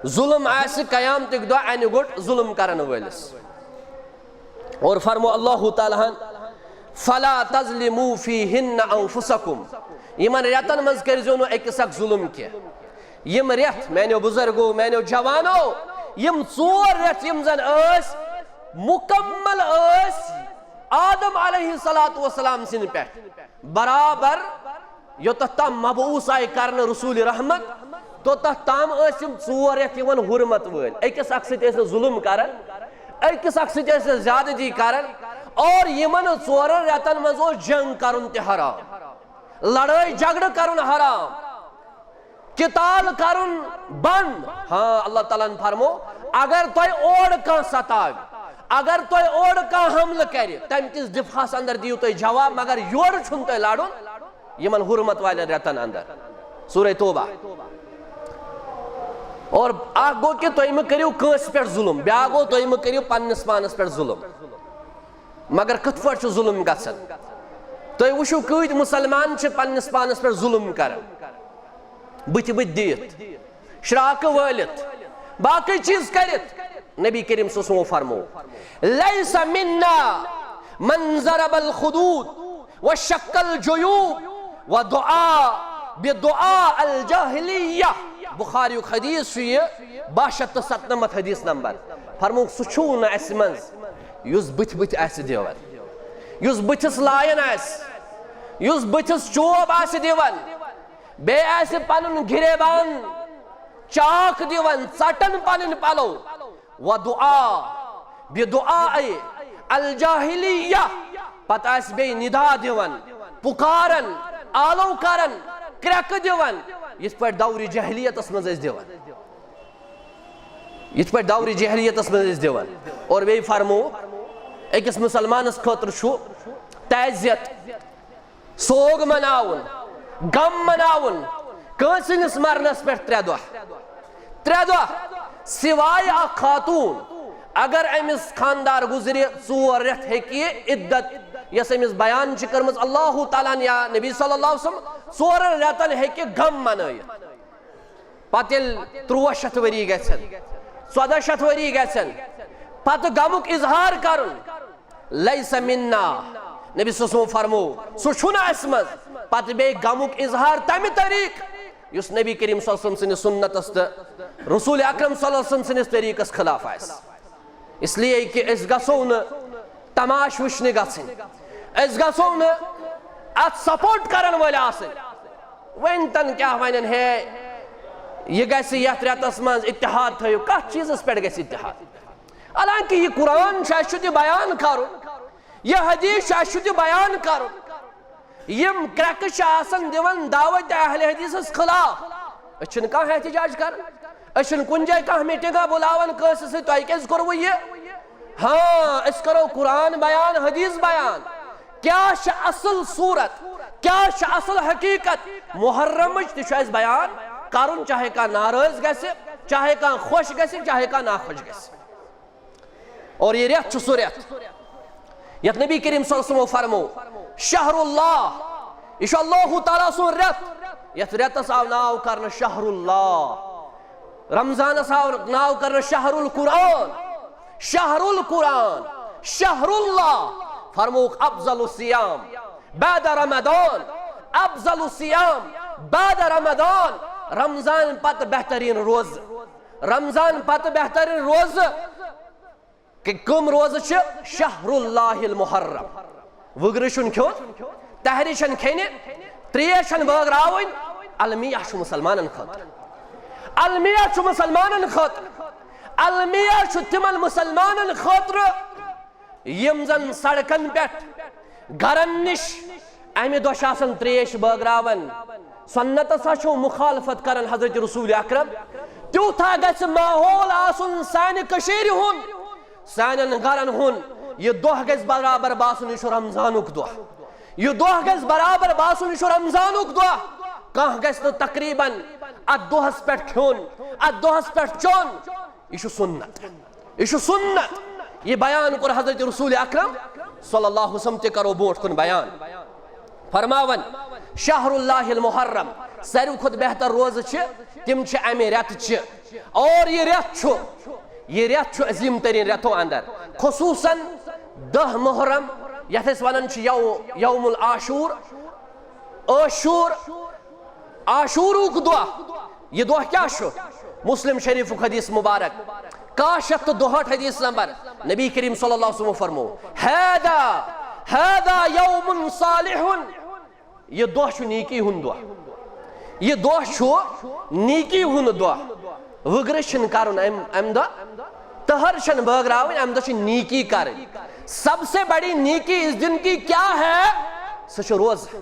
ظلم آسہِ قیامتُک دۄہ انہِ گوٚٹ ظلم کرن وٲلِس۔ اور فرمو اللہ تعالیٰ ہن، فلا تظلموا فیہن انفسکم، یِمن رٮ۪تن منٛز کٔرزیو نہٕ أکِس اکھ ظلم کینٛہہ۔ یِم رٮ۪تھ، میانیو بزرگو، میانیو جوانو، یِم ژور رٮ۪تھ یِم زن ٲسۍ، مکمل ٲسۍ آدم علیہ الصلوۃ والسلام سٕنٛدِ پٮ۪ٹھ برابر، یوٚتتھ تام مبعوث آیہِ کرنہٕ رسول رحمت، توٚتتھ تام ٲسۍ یِم ژور رٮ۪تھ یِوان حرمت وٲلۍ، أکِس اکھ سۭتۍ ٲسۍ نہٕ ظلم کران، أکِس اکھ سۭتۍ ٲسۍ نہٕ زیادتی کران، اور یِمن ژورن رٮ۪تن منٛز اوس جنگ کرُن تہِ حرام، لڑٲے جھگڑٕ کرُن حرام، قتال کرُن بند۔ ہاں، اللہ تعالیٰ ہن فرمو، اگر تۄہہِ اورٕ کانٛہہ ستاوِ، اگر تۄہہِ اورٕ کانٛہہ حملہٕ کرِ، تمہِ کِس دفاعس اندر دِیِو تُہۍ جواب، مگر یورٕ چھُنہٕ تۄہہِ لڑُن یِمن حرمت والٮ۪ن رٮ۪تن اندر۔ سورہ توبہ۔ اور اکھ گوٚو کہِ تُہۍ مہٕ کٔرِو کٲنٛسہِ پٮ۪ٹھ ظلم، بیاکھ گوٚو تُہۍ مہٕ کٔرِو پننِس پانس پٮ۪ٹھ ظلم۔ مگر کِتھ پٲٹھۍ چھُ ظلم گژھان؟ تُہۍ وٕچھِو، کۭتۍ مسلمان چھِ پننِس پانس پٮ۪ٹھ ظلم کران، بٕتھِ بٕتھِ دِتھ، شراکہٕ وٲلِتھ، باقٕے چیٖز کٔرِتھ۔ نبی کریم صلی اللہ علیہ وسلم فرمو، لیس منا من ضرب الخدود وشق الجیوب ودعا بدعاء الجاہلیہ۔ بخاریُک حدیث چھُ یہِ، باہ شیٚتھ تہٕ ستنمتھ حدیث نمبر۔ فرمووُکھ، سُہ چھُو نہٕ اَسہِ منٛز یُس بٕتھِ بٕتھِ آسہِ دِوان، یُس بٕتھِس لایان آسہِ، یُس بٕتھِس چوب آسہِ دِوان، بیٚیہِ آسہِ پنُن گریبان چاک دِوان، ژٹان پنٕنۍ پلو، ودعا بدعاء الجاہلیہ، پتہٕ آسہِ بیٚیہِ ندا دِوان، پُکاران، آلو کران، کرٛٮ۪کہٕ دِوان، یِتھ پٲٹھۍ دورِ جاہلیتس منٛز ٲسۍ دِوان۔ یِتھ پٲٹھۍ دورِ جاہلیتس منٛز ٲسۍ دِوان۔ اور بیٚیہِ فرموو، أکِس مُسلمانس خٲطرٕ چھُ تعزیت، سوگ مناوُن، غم مناوُن، کٲنٛسہِ ہٕنٛدِس مرنس پٮ۪ٹھ ترٛےٚ دۄہ، ترٛےٚ دۄہ، سوائے اکھ خاتون، اگر أمِس خاندار گُزرِ، ژور رٮ۪تھ ہیٚکہِ یہِ عدت، یۄس أمِس بیان چھِ کٔرمٕژ اللہ تعالیٰ ہن یا نبی صلی اللہ علیہ وسلم، ژورن رٮ۪تن ہیٚکہِ غم منٲیِتھ۔ پتہٕ ییٚلہِ تُرٛواہ شیٚتھ ؤری گژھن، ژۄداہ شیٚتھ ؤری گژھن، پتہٕ غمُک اظہار کرُن، لیس منا، نبی صلی اللہ علیہ وسلم فرمو، سُہ چھُنہٕ اَسہِ منٛز۔ پتہٕ بیٚیہِ غمُک اظہار تمہِ طریقہٕ یُس نبی کریم صلی اللہ علیہ وسلم سٕنٛدِس سُنتس تہٕ رسول اکرم صلی اللہ علیہ وسلم سٕنٛدِس طریقس خلاف آسہِ۔ اس لیے کہ أسۍ گژھو نہٕ تماش وٕچھنہِ گژھٕنۍ، أسۍ گژھو نہٕ اتھ سپورٹ کرن وٲلۍ آسٕنۍ۔ وۄنۍ تن کیٛاہ ونن، ہے، یہِ گژھِ یتھ رٮ۪تس منٛز اتحاد تھٲیِو، کتھ چیٖزس پٮ۪ٹھ گژھِ اتحاد؟ حالانکہ یہِ قرآن چھُ، اَسہِ چھُ تہِ بیان کرُن، یہِ حدیث چھُ، اَسہِ چھُ تہِ بیان کرُن۔ یِم کرٛٮ۪کہٕ چھِ آسان دِوان دعوت اہل حدیثس خلاف۔ أسۍ چھِنہٕ کانٛہہ احتجاج کران، أسۍ چھِنہٕ کُنہِ جایہِ کانٛہہ میٖٹِنگا بُلاوان کٲنٛسہِ سۭتۍ، تۄہہِ کیٛازِ کوٚروٕ یہِ؟ ہاں، أسۍ کرو قرآن بیان، حدیث بیان، کیٛاہ چھِ اصل صورت، کیٛاہ چھِ اصل حقیقت محرمٕچ، تہِ چھُ اَسہِ بیان کرُن، چاہے کانٛہہ ناراض گژھِ، چاہے کانٛہہ خۄش گژھِ، چاہے کانٛہہ ناخۄش گژھِ۔ اور یہِ رٮ۪تھ چھُ سُہ رٮ۪تھ یتھ نبی کریم صلی اللہ علیہ وسلم فرمو، شہر اللہ، یہِ چھُ اللہ تعالیٰ سُنٛد رٮ۪تھ، یتھ رٮ۪تس آو ناو کرنہٕ شہر اللہ، رمضانس آو ناو کرنہٕ شہر القرآن، شہر القرآن، شہر اللہ۔ فرمووُکھ، افضل الصیام بعد رمضان، افضل الصیام بعد رمضان، رمضان پتہٕ بہترین روزٕ، رمضان پتہٕ بہترین روزٕ۔ کہ کم روزٕ چھِ؟ شہر اللہ المحرم۔ وٕگرٕ چھُنہٕ کھیوٚن، تہرِ چھَنہٕ کھیٚنہِ، ترٛیش چھَنہٕ بٲگراوٕنۍ، المیہ چھُ مُسلمانن خٲطرٕ۔ المیہ چھُ مسلمانن خٲطرٕ، المیہ چھُ تِمن مسلمانن خٲطرٕ یِم زن سڑکن پٮ۪ٹھ گرن نِش امہِ دۄہ چھِ آسان تریش بٲگراوان۔ سنتس ہا چھو مخالفت کران حضرت رسول اکرم۔ تیُتھ ہا گژھِ ماحول آسُن سانہِ کٔشیٖرِ ہُنٛد، سانٮ۪ن گرن ہُنٛد۔ یہِ دۄہ گژھِ برابر باسُن، یہِ چھُ رمضانُک دۄہ۔ یہِ دۄہ گژھِ برابر باسُن، یہِ چھُ رمضانُک دۄہ۔ کانٛہہ گژھِ نہٕ تقریباً اتھ دۄہس پٮ۪ٹھ کھیوٚن، اتھ دۄہس پٮ۪ٹھ چوٚن۔ یہِ چھُ سُنت۔ یہِ چھُ سُنت۔ یہِ بیان کوٚر حضرت رسول اکرم صلی اللہ علیہ وسلم، تہِ کرو برونٛٹھ کُن بیان۔ فرماوان، شہر اللہ المحرم، ساروی کھۄتہٕ بہتر روزٕ چھِ، تِم چھِ امہِ رٮ۪تہٕ چہِ۔ اور یہِ رٮ۪تھ چھُ، یہِ رٮ۪تھ چھُ عظیٖم تریٖن رٮ۪تھو اندر، خصوٗصاً دَہ محرم، یتھ أسۍ ونان چھِ یو-، یوم العاشور، عاشور، عاشورُک دۄہ۔ یہِ دۄہ کیٛاہ چھُ؟ مسلم شریفُک حدیث مبارک، کاہ شیٚتھ تہٕ دُہٲٹھ حدیث نمبر۔ نبی کریم صلی اللہ علیہ وسلم فرمو، ہیدا، ہیدا یوم صالح، یہِ دۄہ چھُ نیکی ہُنٛد دۄہ۔ یہِ دۄہ چھُ نیکی ہُنٛد دۄہ۔ وٕگرٕ چھِنہٕ کرُن امہِ، امہِ دۄہ۔ تٔہر چھَنہٕ بٲگراوٕنۍ، امہِ دۄہ چھِ نیکی کرٕنۍ۔ سب سے بڑی نیکی اس دن کی کیا ہے؟ سُہ چھُ روزٕ۔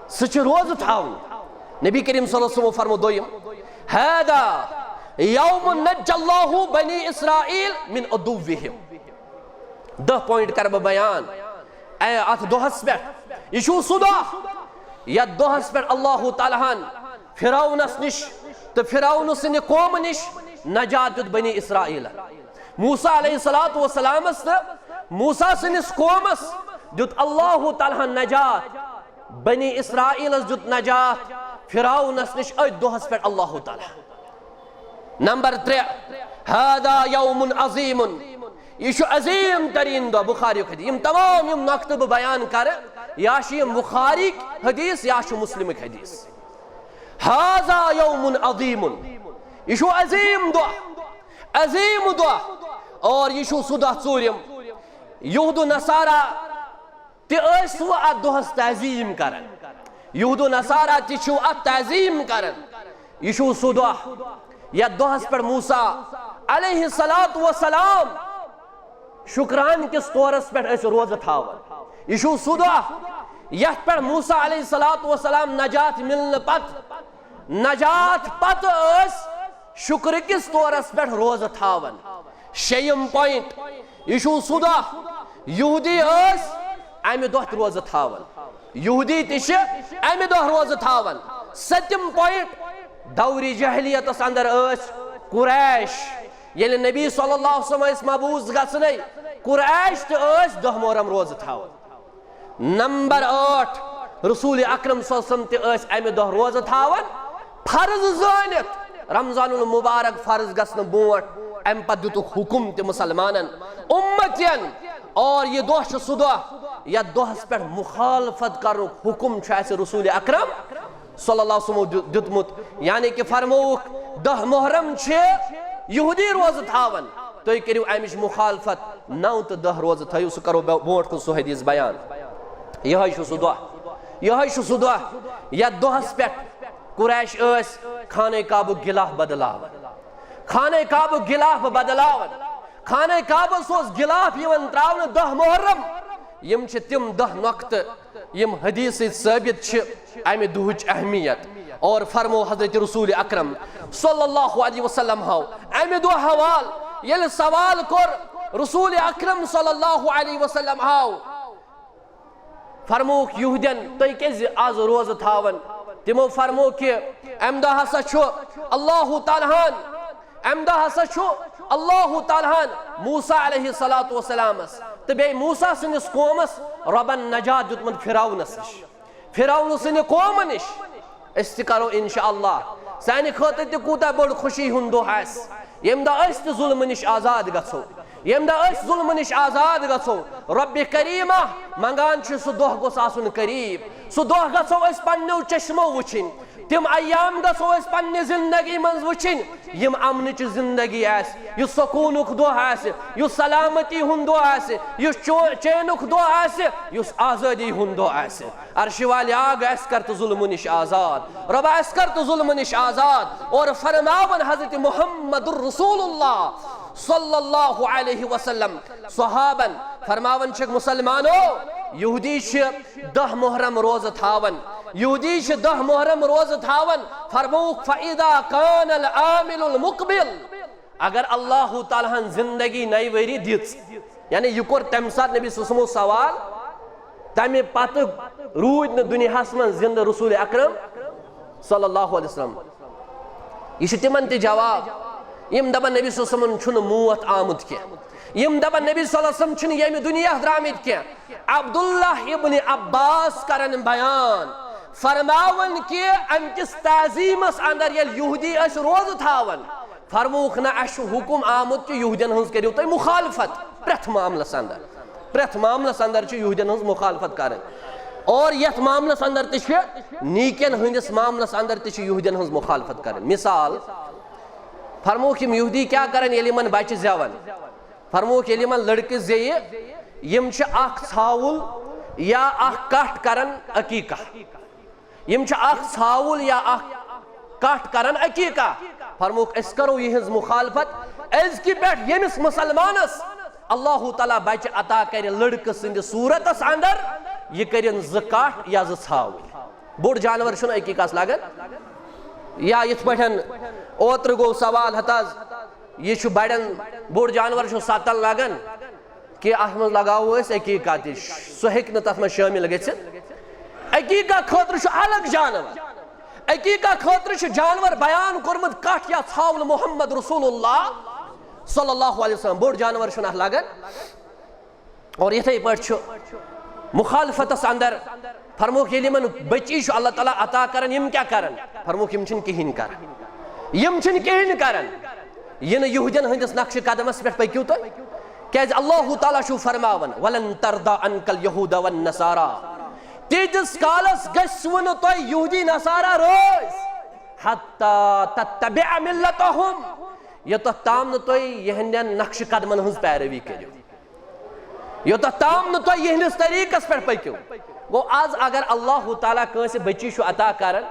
سُہ چھُ روزٕ تھاوُن۔ نبی کریم صلی اللہ علیہ وسلم فرمو دوٚیِم، ہیدا یوم نجی اللہ بنی اسرائیل من عدوہم۔ دَہ point کرٕ بہٕ بیان۔ اے، اتھ دۄہس پٮ۪ٹھ، یہِ چھُ سُہ دۄہ یتھ دۄہس پٮ۪ٹھ اللہ تعالیٰ ہن فرعونس نِش تہٕ فرعون سٕنٛدِ قومہٕ نِش نجات دیُت بنی اسرائیلن۔ موسیٰ علیہ الصلوۃ والسلامس تہٕ موسیٰ سٕنٛدِس قومس دیُت اللہ تعالیٰ ہن نجات۔ بنی اسرائیلس دیُت نجات فرعونس نِش أتھۍ دۄہس پٮ۪ٹھ اللہ تعالیٰ۔ نمبر ترٛےٚ، ہذا یوم عظیم، یہِ چھُ عظیٖم تریٖن دۄہ۔ بخاری حدیث، یِم تمام یِم نۄقطہٕ بہٕ بیان کرٕ، یا چھِ یِم بخاری حدیث یا چھُ مسلمٕکۍ حدیث۔ ہذا یوم عظیم، یہِ چھُ عظیٖم دۄہ، عظیٖم دۄہ۔ اور یہِ چھُ سُہ دۄہ، ژوٗرِم، یہود و نصارہ تہِ ٲسۍ وۄنۍ اتھ دۄہس تعظیٖم کران۔ یہود و نصارہ تہِ چھِو اتھ تعظیٖم کران۔ یہِ چھُ سُہ دۄہ یتھ دۄہس پٮ۪ٹھ موسیٰ علیہ الصلوۃ والسلام شکران کِس طورس پٮ۪ٹھ ٲسۍ روزٕ تھاوان۔ یہِ چھُ سُہ دۄہ یتھ پٮ۪ٹھ موسیٰ علیہ الصلوۃ والسلام نجات ملنہٕ پتہٕ، نجات پتہٕ ٲسۍ شکر کِس طورس پٮ۪ٹھ روزٕ تھاوان۔ شیٚیِم point، یہِ چھُ سُہ دۄہ یہودی ٲسۍ امہِ دۄہ تہِ روزٕ تھاوان۔ یہودی تہِ چھِ امہِ دۄہ روزٕ تھاوان۔ سٔتِم point، دورِ جاہلیتس اندر ٲسۍ قریش، ییٚلہِ نبی صلی اللہ علیہ وسلم ٲسۍ مبعوث گژھنَے، قریش تہِ ٲسۍ دَہ محرم روزٕ تھاوان۔ نمبر ٲٹھ، رسول اکرم صلی اللہ علیہ وسلم تہِ ٲسۍ امہِ دۄہ روزٕ تھاوان، فرض زٲنِتھ رمضان المبارک فرض گژھنہٕ برونٛٹھ۔ امہِ پتہٕ دِتُکھ حکم تہِ مسلمانن، امتین، اور یہِ دۄہ چھُ سُہ دۄہ یتھ دۄہس پٮ۪ٹھ مخالفت کرنُک حکم چھُ اسہِ رسول اکرم صلی اللہ علیہ وسلمو دیُ-، دیُتمُت۔ یعنی کہ فرمووُکھ، دَہ محرم چھِ یہودی روزٕ تھاوان، تُہۍ کٔرِو امِچ مخالفت، نو تہٕ دَہ روزٕ تھٲیِو۔ سُہ کرو بہ-، برونٛٹھ کُن سُہ حدیث بیان۔ یِہوٚے چھُ سُہ دۄہ، یِہوٚے چھُ سُہ دۄہ یتھ دۄہس پٮ۪ٹھ قریش ٲسۍ خانہ کعبُک غلاف بدلاوان۔ خانہ کعبُک غلاف بدلاوان۔ خانہ کعبس اوس غلاف یِوان تراونہٕ دَہ محرم۔ یِم چھِ تِم دَہ نۄقطہٕ یِم حدیث سۭتۍ ثٲبت چھِ امہِ دۄہٕچ اہمیت۔ اور فرمو حضرت رسول اکرم صلی اللہ علیہ وسلم ہاو امہِ دۄہ حوال، ییٚلہِ سوال کوٚر رسول اکرم صلی اللہ علیہ وسلم ہاو، فرمووُکھ یہودین، تُہۍ کیازِ آز روزٕ تھاوان؟ تِمو فرموو کہ امہِ دۄہ ہسا چھُ اللہ تعالیٰ ہن، امہِ دۄہ ہسا چھُ اللہ تعالیٰ ہن موسیٰ علیہ الصلوۃ والسلامس تہٕ بیٚیہِ موسیٰ سٕنٛدِس قومس رۄبن نجات دیُتمُت فرعونس نِش، فرعون سٕنٛدِ قومہٕ نِش۔ أسۍ تہِ کرو انشاءاللہ۔ سانہِ خٲطرٕ تہِ کوٗتاہ بوٚڑ خوشی ہُنٛد دۄہ آسہِ، ییٚمہِ دۄہ أسۍ تہِ ظلمہٕ نِش آزاد گژھو، ییٚمہِ دۄہ أسۍ ظلمہٕ نِش آزاد گژھو۔ رۄبِ کریٖمہ منٛگان چھِ، سُہ دۄہ گوٚژھ آسُن قریٖب، سُہ دۄہ گژھو أسۍ پننیو چشمو وٕچھِنۍ، تِم ایام گژھو أسۍ پننہِ زندگی منٛز وٕچھِنۍ، یِم امنٕچ زندگی آسہِ، یُس سکوٗنُک دۄہ آسہِ، یُس سلامتی ہُنٛد دۄہ آسہِ، یُس چو-، چینُک دۄہ آسہِ، یُس آزٲدی ہُنٛد دۄہ آسہِ۔ عرشہِ والیا، اسہِ کر تہٕ ظلمہٕ نِش آزاد۔ رۄبا، اسہِ کر تہٕ ظلمہٕ نِش آزاد۔ اور فرماوان حضرت محمد رسول اللہ صلی اللہ علیہ وسلم صحابن فرماوان چھِکھ، مسلمانو، یہودی چھِ دہ محرم روزٕ تھاوان۔ یہودی چھِ دہ محرم روزٕ تھاوان۔ فرمووُکھ، "فَإِذَا كَانَ الْعَامِ الْمُقْبِلُ"، اگر اللہ تعالیٰ ہن زندگی نَیہِ ؤری دِژ، یعنی یہِ کوٚر تَمہِ ساتہٕ نبی صلی اللہ علیہ وسلمو سوال، تَمہِ پتہٕ روٗدۍ نہٕ دُنیاہس منٛز زندٕ رسول اکرم صلی اللہ علیہ وسلم۔ یہِ چھُ تِمن تہِ جواب، یِم دپان نبی صلی اللہ علیہ وسلمن چھُنہٕ موت آمُت کینٛہہ، یِم دپان نبی صلی اللہ علیہ وسلم چھِنہٕ ییٚمہِ دُنیا درٛامٕتۍ کینٛہہ۔ عبداللہ ابن عباس کرن بیان، فرماوان کہِ امہِ کِس تعظیمس اندر ییٚلہِ یہودی ٲسۍ روزٕ تھاوان، فرمووُکھ، نہ، اسہِ چھُ حکم آمُت کہِ یہودین ہٕنٛز کٔرِو تُہۍ مخالفت پرٛٮ۪تھ معاملس اندر۔ پرٛٮ۪تھ معاملس اندر چھِ یہودین ہٕنٛز مخالفت کرٕنۍ۔ اور یتھ معاملس اندر تہِ چھِ، نیکین ہٕنٛدِس معاملس اندر تہِ چھِ یہودین ہٕنٛز مخالفت کرٕنۍ۔ مثال، فرمووُکھ، یِم یہودی کیٛاہ کرن ییٚلہِ یِمن بچہِ زٮ۪ون؟ فرمووُکھ، ییٚلہِ یِمن لڑکہٕ زیٚیہِ، یِم چھِ اکھ ژھاوُل یا اکھ کٹھ کران عقیقہ۔ یِم چھِ اکھ ژھاوُل یا اکھ کٹھ کران عقیقہ۔ فرمووُکھ، أسۍ کرو یِہنٛز مخالفت أزکہِ پٮ۪ٹھ ییٚمِس مسلمانس اللہ تعالیٰ بچہِ عطا کرِ لڑکہٕ سٕنٛدِ صورتس اندر، یہِ کٔرِن زٕ کٹھ یا زٕ ژھاوٕلۍ۔ بوٚڑ جانور چھُنہٕ عقیقس لگان۔ یا یِتھ پٲٹھۍ اوترٕ گوٚو سوال ہتہٕ حظ، یہِ چھُ بڑٮ۪ن، بوٚڑ جانور چھُ ستن لگان، کہِ اتھ منٛز لگاوو أسۍ عقیقہ تہِ، سُہ ہیٚکہِ نہٕ تتھ منٛز شٲمِل گٔژھِتھ۔ عقیقہ خٲطرٕ چھُ الگ جانور، عقیقہ خٲطرٕ چھُ جانور بیان کوٚرمُت کٹھ یا ژھاوُل محمد رسول اللہ صلی اللہ علیہ وسلم، بوٚڑ جانور چھُنہٕ اتھ لگان۔ اور یِتھے پٲٹھۍ چھُ مخالفتس اندر، فرمووُکھ، ییٚلہِ یِمن بچی چھُ اللہ تعالیٰ عطا کران، یِم کیٛاہ کران؟ فرمووُکھ، یِم چھِنہٕ کِہیٖنۍ کران، یِم چھِنہٕ کِہیٖنۍ کران، یہِ نہٕ یہودین ہٕنٛدِس نقشہِ قدمس پٮ۪ٹھ پٔکِو تُہۍ۔ کیازِ اللہ تعالیٰ چھُ فرماوان، "ولن ترضى عنك اليهود والنصارى"، تیٖتِس کالس گژھِوٕ نہٕ تۄہہِ یہودی نصارا رٲضۍ، "حتى تتبع ملتهم"، یوٚتتھ تام نہٕ تُہۍ یِہنٛدٮ۪ن نقشہِ قدمن ہٕنٛز پیروی کٔرِو، یوٚتتھ تام نہٕ تُہۍ یِہنٛدِس طریٖقس پٮ۪ٹھ پٔکِو۔ گوٚو، از اگر اللہ تعالیٰ کٲنٛسہِ بچی چھُ عطا کران،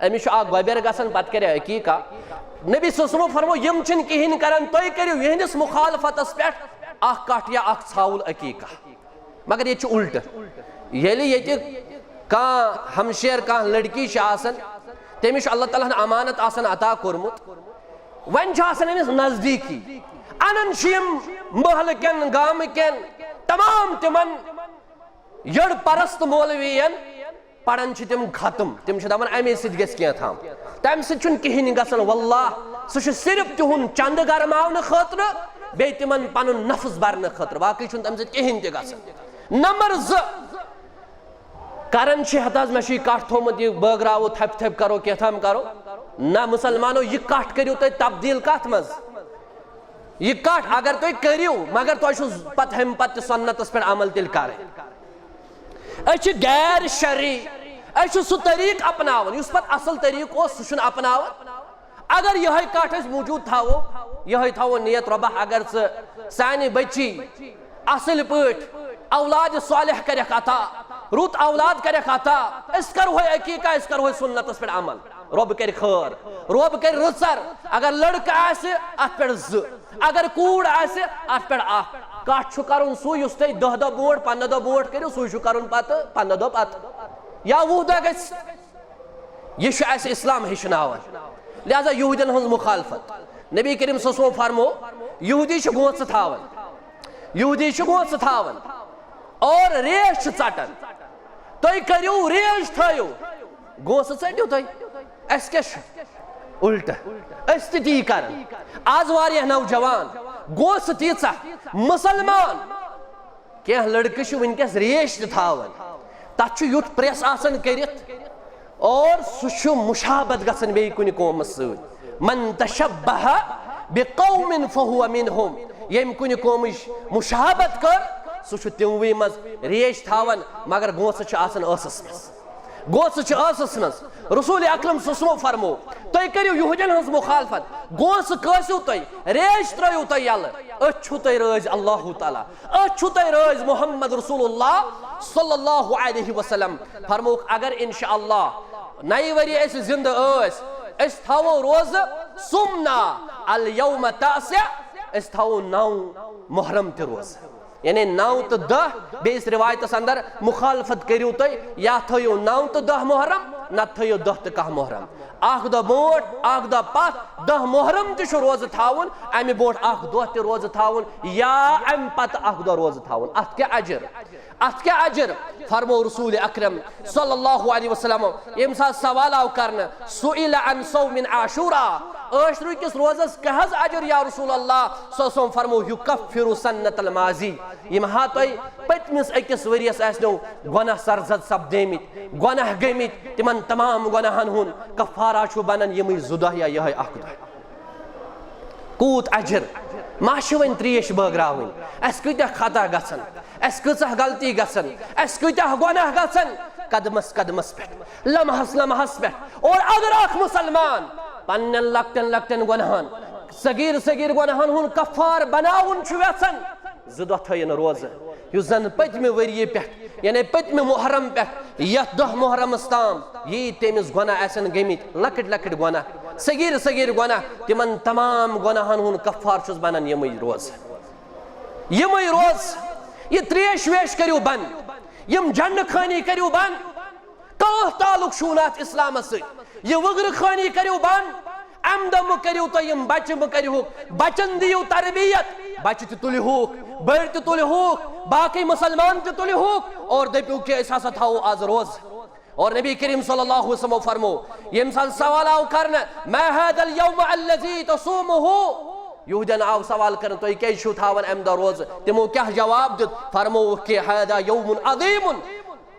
أمِس چھُ اکھ گۄبٮ۪ر گژھان، پتہٕ کرِ عقیقہ۔ نبی صلی اللہ علیہ وسلمو فرمو، یِم چھِنہٕ کِہیٖنۍ کران، تُہۍ کٔرِو یِہنٛدِس مخالفتس پٮ۪ٹھ اکھ کٹھ یا اکھ ژھاوُل عقیقہ۔ مگر ییٚتہِ چھُ الٹہٕ۔ ییٚلہِ ییٚتہِ کانٛہہ ہمشیر، کانٛہہ لڑکی چھِ آسان، تٔمِس چھُ اللہ تعالیٰ ہن امانت آسان عطا کوٚرمُت، وۄنۍ چھُ آسان أمِس نزدیٖکی، انان چھِ یِم محلہٕ کٮ۪ن، گامہٕ کٮ۪ن تمام تِمن یٔڑ پرست مولوین، پران چھِ تِم ختم، تِم چھِ دپان، "امے سۭتۍ گژھِ کینٛہہ تام، تمہِ سۭتۍ چھُنہٕ کِہیٖنۍ گژھان۔ واللہ، سُہ چھُ صرف تِہُنٛد چندٕ گرماونہٕ خٲطرٕ، بیٚیہِ تِمن پنُن نفس برنہٕ خٲطرٕ، باقٕے چھُنہٕ تمہِ سۭتۍ کِہیٖنۍ تہِ گژھان۔" نمبر زٕ، کران چھِ ہتہٕ حظ، مےٚ چھُ یہِ کٹھ تھوٚومُت، یہِ بٲگراوو، تھپہِ تھپہِ کرو، کینٛہہ تام کرو۔ نہ مسلمانو، یہِ کٹھ کٔرِو تُہۍ تبدیٖل کتھ منٛز؟ یہِ کٹھ اگر تُہۍ کٔرِو، مگر تۄہہِ چھُو پتہٕ ہمہِ پتہٕ تہِ سنتس پٮ۪ٹھ عمل تیٚلہِ کرٕنۍ۔ أسۍ چھِ غیر شرعی، أسۍ چھِ سُہ طریٖقہٕ اپناوان یُس پتہٕ اصل طریٖقہٕ اوس، سُہ چھُنہٕ اپناوان۔ اگر یِہوٚے کٹھ أسۍ موٗجوٗد تھاوو، یِہوٚے تھاوو نیت، "رۄبا، اگر ژٕ سانہِ بچی اصل پٲٹھۍ اولاد صالح کرکھ عطا، رُت اولاد کرکھ عطا، أسۍ کرہوے عقیقہ، أسۍ کرہوے سنتس پٮ۪ٹھ عمل، رۄب کرِ خٲر، رۄب کرِ رٕژر۔" اگر لڑکہٕ آسہِ، اتھ پٮ۪ٹھ زٕ، اگر کوٗر آسہِ، اتھ پٮ۪ٹھ اکھ۔ کٹھ چھُ کرُن سُے یُس تُہۍ دَہ دۄہ برونٛٹھ، پنٛداہ دۄہ برونٛٹھ کٔرِو، سُے چھُ کرُن پتہٕ پنٛداہ دۄہ پتہٕ یا وُہ دۄہ گژھِ۔ یہِ چھُ اسہِ اسلام ہیٚچھناوان۔ لہذا یہودین ہٕنٛز مخالفت۔ نبی کریم صلی اللہ علیہ وسلم فرمو، یہودی چھِ گونٛژٕ تھاوان، یہودی چھِ گونٛژٕ تھاوان اور ریش چھِ ژٹان۔ تُہۍ کٔرِو، ریش تھٲیِو، گونٛژٕ ژٔٹِو تُہۍ۔ اسہِ کیٛاہ چھُ؟ الٹہٕ۔ أسۍ تہِ تی کران۔ آز واریاہ نوجوان، گونٛژٕ تیٖژاہ، مسلمان، کینٛہہ لڑکہٕ چھِ وٕنکیٚس ریش تہِ تھاوان، تتھ چھُ یُتھ پریس آسان کٔرِتھ اور سُہ چھُ مشابت گژھان بیٚیہِ کُنہِ قومس سۭتۍ۔ من تشبہ بقوم فہو منہم، ییٚمۍ کُنہِ قومٕچ مشابت کٔر، سُہ چھُ تِموٕے منٛز۔ ریش تھاوان، مگر گونٛژٕ چھِ آسان ٲسس منٛز۔ گوسہٕ چھِ ٲسَس منٛز۔ رسول اکرم صلی اللہ علیہ وسلم فرمو، تُہۍ کٔرِو یہودین ہٕنٛز مخالفت، گوسہٕ کٲسِو تُہۍ، ریش ترٲیِو تُہۍ یَلہٕ، أتھۍ چھُو تُہۍ رٲضۍ اللہ تعالیٰ، أتھۍ چھُو تُہۍ رٲضۍ محمد رسول اللہ صلی اللہ علیہ وسلم۔ فرمووُکھ، اگر انشاءاللہ نَیہِ ؤریہِ أسۍ زِندٕ ٲسۍ، أسۍ تھاوو روزٕ، صمنا الیوم تاسع، أسۍ تھاوو نَو محرم تہِ روزٕ۔ یعنی نَو تہٕ دَہ، بیٚیِس رِوایتَس اندر مُخالفت کٔرِو تُہۍ، یا تھٲیِو نَو تہٕ دَہ محرم، نَتہٕ تھٲیِو دَہ تہٕ کاہ محرم۔ اَکھ دۄہ برونٛٹھ، اَکھ دۄہ پَتھ، دَہ محرم تہِ چھُ روزٕ تھاوُن، اَمہِ برونٛٹھ اَکھ دۄہ تہِ روزٕ تھاوُن، یا اَمہِ پَتہٕ اَکھ دۄہ روزٕ تھاوُن۔ اَتھ کیٛاہ اجر؟ اَتھ کیٛاہ اجر؟ فرمو رسول اکرم صلی اللہ علیہ وسلم، ییٚمہِ ساتہٕ سوال آو کرنہٕ، سئل عن صوم عاشوراء، عاشورہ کِس روزس کیٛاہ حظ اجر یا رسول اللہ؟ صلی اللہ علیہ وسلم فرمو، یکفر سنت الماضی، یِم ہا تۄہہِ پٔتمِس أکِس ؤریَس آسنو گۄناہ سرزد سپدیمٕتۍ، گۄناہ گٔمٕتۍ، تِمن تمام گۄناہن ہُنٛد کفارہ چھُ بنان یِمٕے زٕ دۄہ یا یِہوٚے اکھ دۄہ۔ کوٗت اجر، ما چھِ وۄنۍ ترٛیش بٲگراوٕنۍ؟ اَسہِ کۭتیٛاہ خطا گژھن، اَسہِ کۭژاہ غلطی گژھن، اَسہِ کۭتیٛاہ گۄناہ گژھن، قدمس قدمس پٮ۪ٹھ، لمحس لمحس پٮ۪ٹھ۔ اور اگر اکھ مسلمان پننٮ۪ن لۄکٹٮ۪ن لۄکٹٮ۪ن گۄناہن، صغیر صغیر گۄناہن ہُنٛد کفار بناوُن چھُ یژھان، زٕ دۄہ تھٲیِن روزٕ، یُس زن پٔتمہِ ؤریہِ پٮ۪ٹھ، یعنی پٔتمہِ محرم پٮ۪ٹھ یتھ دۄہ محرمس تام یی تٔمِس گۄناہ آسن گٔمٕتۍ، لۄکٕٹۍ لۄکٕٹۍ گۄناہ، صغیر صغیر گۄناہ، تِمن تمام گۄناہن ہُنٛد کفار چھُس بنان یِمٕے روزٕ۔ یِمٕے روزٕ، یہِ ترٛیش ویش کٔرِو بنٛد، یِم جنڈٕ خٲنی کٔرِو بنٛد، کانٛہہ تعلق چھُو نہٕ اَتھ اِسلامس سۭتۍ۔ یہِ وٕگرٕ خٲنی کٔرِو بنٛد، اَمہِ دۄہ مہٕ کٔرِو تُہۍ یِم بچہٕ، مہٕ کٔرِہُکھ، بچن دِیِو تربیت، بچہٕ تہِ تُلِہُکھ، بٔڑۍ تہِ تُلِہُکھ، باقٕے مسلمان تہِ تُلِہُکھ اور دٔپِو کہِ أسۍ ہسا تھاوو آز روزٕ۔ اور نبی کریم صلی اللہ علیہ وسلم فرمو، ییٚمہِ ساتہٕ سوال آو کرنہٕ، ما هذا اليوم الذي تصومه؟ یہودین آو سوال کرنہٕ، تُہۍ کیٛازِ چھِو تھاوان اَمہِ دۄہ روزٕ؟ تِمو کیٛاہ جواب دیُت؟ فرمووُکھ کہِ هذا يوم عظيم،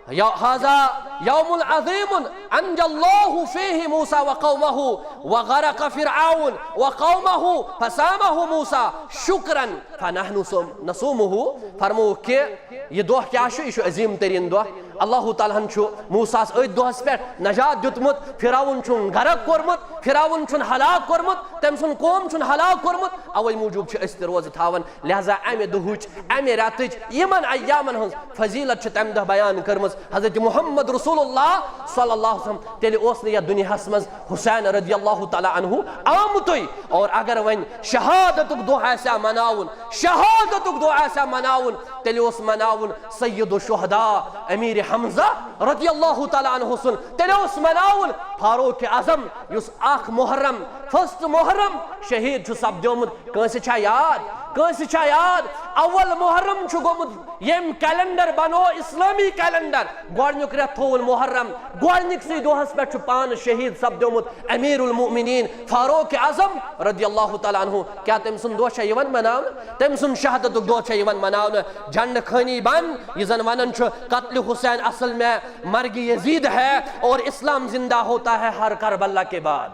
یا هذا يوم عظيم أنجى الله فيه موسى وقومه وغرق فرعون وقومه فصامه موسى شكرا فنحن صوم-، نصومه۔ فرمووُکھ کہِ یہِ دۄہ کیٛاہ چھُ؟ یہِ چھُ عظیٖم تریٖن دۄہ۔ اللہ تعالیٰ ہن چھُ موسیٰ ہس أتھۍ دۄہس پٮ۪ٹھ نجات دیُتمُت، فرعون چھُن غرق کوٚرمُت، فرعون چھُن ہلاک کوٚرمُت، تٔمۍ سُنٛد قوم چھُن ہلاک کوٚرمُت، اوے موٗجوٗب چھِ أسۍ تہِ روزٕ تھاوان۔ لہذا امہِ دۄہٕچ، امہِ رٮ۪تٕچ، یِمن ایامن ہٕنٛز فضیلت چھِ تمہِ دۄہ بیان کٔرمٕژ حضرت محمد رسول اللہ صلی اللہ علیہ وسلم۔ تیٚلہِ اوس نہٕ یتھ دُنیاہس منٛز حسین رضی اللہ تعالیٰ عنہ آمتُے۔ اور اگر وۄنۍ شہادتُک دۄہ آسہِ ہا مناوُن، شہادتُک دۄہ آسہِ ہا مناوُن، تیٚلہِ اوس مناوُن سید الشہداء امیر حمزہ رضی اللہ تعالیٰ عنہ سُنٛد، تیٚلہِ اوس مناوُن فاروق اعظم، یُس اکھ محرم، first محرم شہید چھُ سپدیومُت۔ کٲنٛسہِ چھا یاد؟ کٲنٛسہِ چھا یاد؟ اول محرم چھُ گوٚمُت، ییٚمۍ calendar بنوو اسلامی calendar، گۄڈٕنیُک رٮ۪تھ تھووُن محرم، گۄڈٕنِکسٕے دۄہس پٮ۪ٹھ چھُ پانہٕ شہید سپدیومُت امیر المؤمنین فاروق اعظم رضی اللہ تعالیٰ عنہ۔ کیٛاہ تٔمۍ سُنٛد دۄہ چھا یِوان مناونہٕ؟ تٔمۍ سُنٛد شہادتُک دۄہ چھا یِوان مناونہٕ؟ جنڈٕ خٲنی بنٛد، یہِ زن ونان چھُ، قتل حسین اصل میں مرگ یزید ہے اور اسلام زندہ ہوتا ہے ہر کربلا کے بعد۔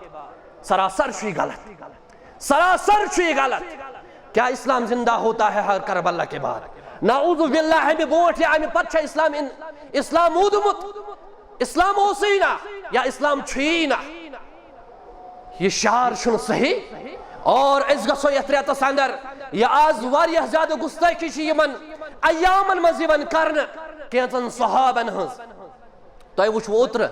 سراسر چھُ یہِ غلط، سراسر چھُ یہِ غلط۔ کیا اسلام زندہ ہوتا ہے ہر کربلا کے بعد؟ نعوذ باللہ، امہِ برونٛٹھ یا امہِ پتہٕ چھا اسلام ان-، اسلام موٗدمُت؟ اسلام اوسُے نہ، یا اسلام چھُیی نہ۔ یہِ شعار چھُنہٕ صحیح۔ اور أسۍ گژھو یتھ رٮ۪تس اندر، یہِ آز واریاہ زیادٕ گستٲخی چھِ یِمن ایامن منٛز یِوان کرنہٕ، کینٛژن صحابن ہٕنٛز۔ تۄہہِ وٕچھوٕ اوترٕ،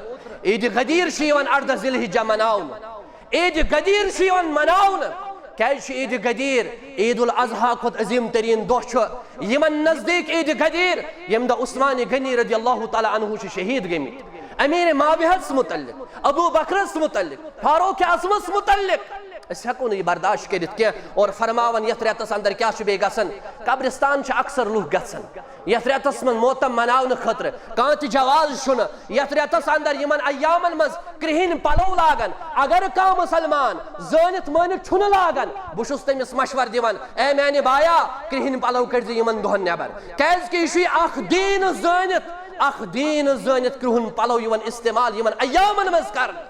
عیٖدِ غدیٖر چھِ یِوان اردہ ذی الحجہ مناونہٕ۔ عیٖدِ غدیٖر چھِ یِوان مناونہٕ۔ کیٛازِ چھِ عیٖدِ غدیٖر عید الاضحیٰ کھۄتہٕ عظیٖم تریٖن دۄہ چھُ؟ یِمن نزدیٖک عیٖدِ غدیٖر، ییٚمہِ دۄہ عثمان غنی رضی اللہ تعالیٰ عنہ چھِ شہید گٔمٕتۍ۔ امیر معاویہس متعلق، ابو بکرس متعلق، فاروق اعظمس متعلق۔ أسۍ ہٮ۪کو نہٕ یہِ برداشت کٔرِتھ کینٛہہ۔ اور فرماوان یتھ رٮ۪تس اندر کیٛاہ چھُ بیٚیہِ گژھان؟ قبرستان چھِ اکثر لُکھ گژھان یتھ رٮ۪تس منٛز ماتم مناونہٕ خٲطرٕ۔ کانٛہہ تہِ جواز چھُنہٕ۔ یتھ رٮ۪تس اندر یِمن ایامن منٛز کرٛہِنۍ پلو لاگان۔ اگر کانٛہہ مسلمان زٲنِتھ مٲنِتھ چھُنہٕ لاگان، بہٕ چھُس تٔمِس مشور دِوان، اے میانہِ بایا، کرٛہِنۍ پلو کٔڑۍ زِ یِمن دۄہن نٮ۪بر۔ کیازِ کہِ یہِ چھُے اکھ دیٖن زٲنِتھ، اکھ دیٖن زٲنِتھ کرٛہُن پلو یِوان استعمال یِمن ایامن منٛز کرنہٕ۔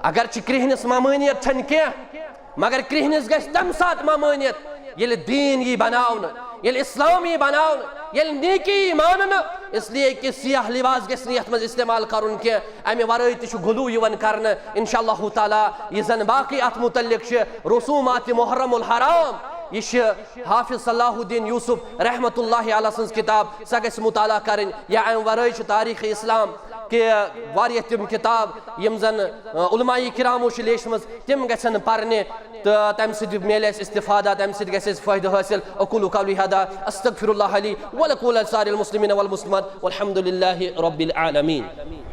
اگرچہِ کرٛہنِس ممٲنیت چھنہٕ کینٛہہ، مگر کرٛہنِس گژھِ تمہِ ساتہٕ ممٲنیت، ییٚلہِ دیٖن یی بناونہٕ، ییٚلہِ اسلام یی بناونہٕ، ییٚلہِ نیکی یی ماننہٕ، اس لیے کہ سیاہ لباس گژھِ نہٕ یتھ منٛز استعمال کرُن کینٛہہ، امہِ ورٲے تہِ چھُ غلو یِوان کرنہٕ۔ انشاء اللہ تعالیٰ، یہِ زن باقٕے اتھ متعلق چھِ رسومات محرم الحرام، یہِ چھِ حافظ صلاح الدین یوسف رحمۃ اللہ علیہ سٕنٛز کتاب، سۄ گژھِ مطالعہ کرٕنۍ۔ یا امہِ ورٲے چھِ تاریخ اسلام کہِ واریاہ تِم کتاب یِم زن، آ، علماء کرامو چھِ لیچھمٕژ، تِم گژھن پرنہِ۔ تہٕ تَمہِ سۭتۍ میلہِ اَسہِ استفادہ، تَمہِ سۭتۍ گژھِ اَسہِ فٲیدٕ حٲصِل۔ أقول قولي هذا، أستغفر الله لي ولكم ولسائر المسلمين والمسلمات، والحمد لله رب العالمين۔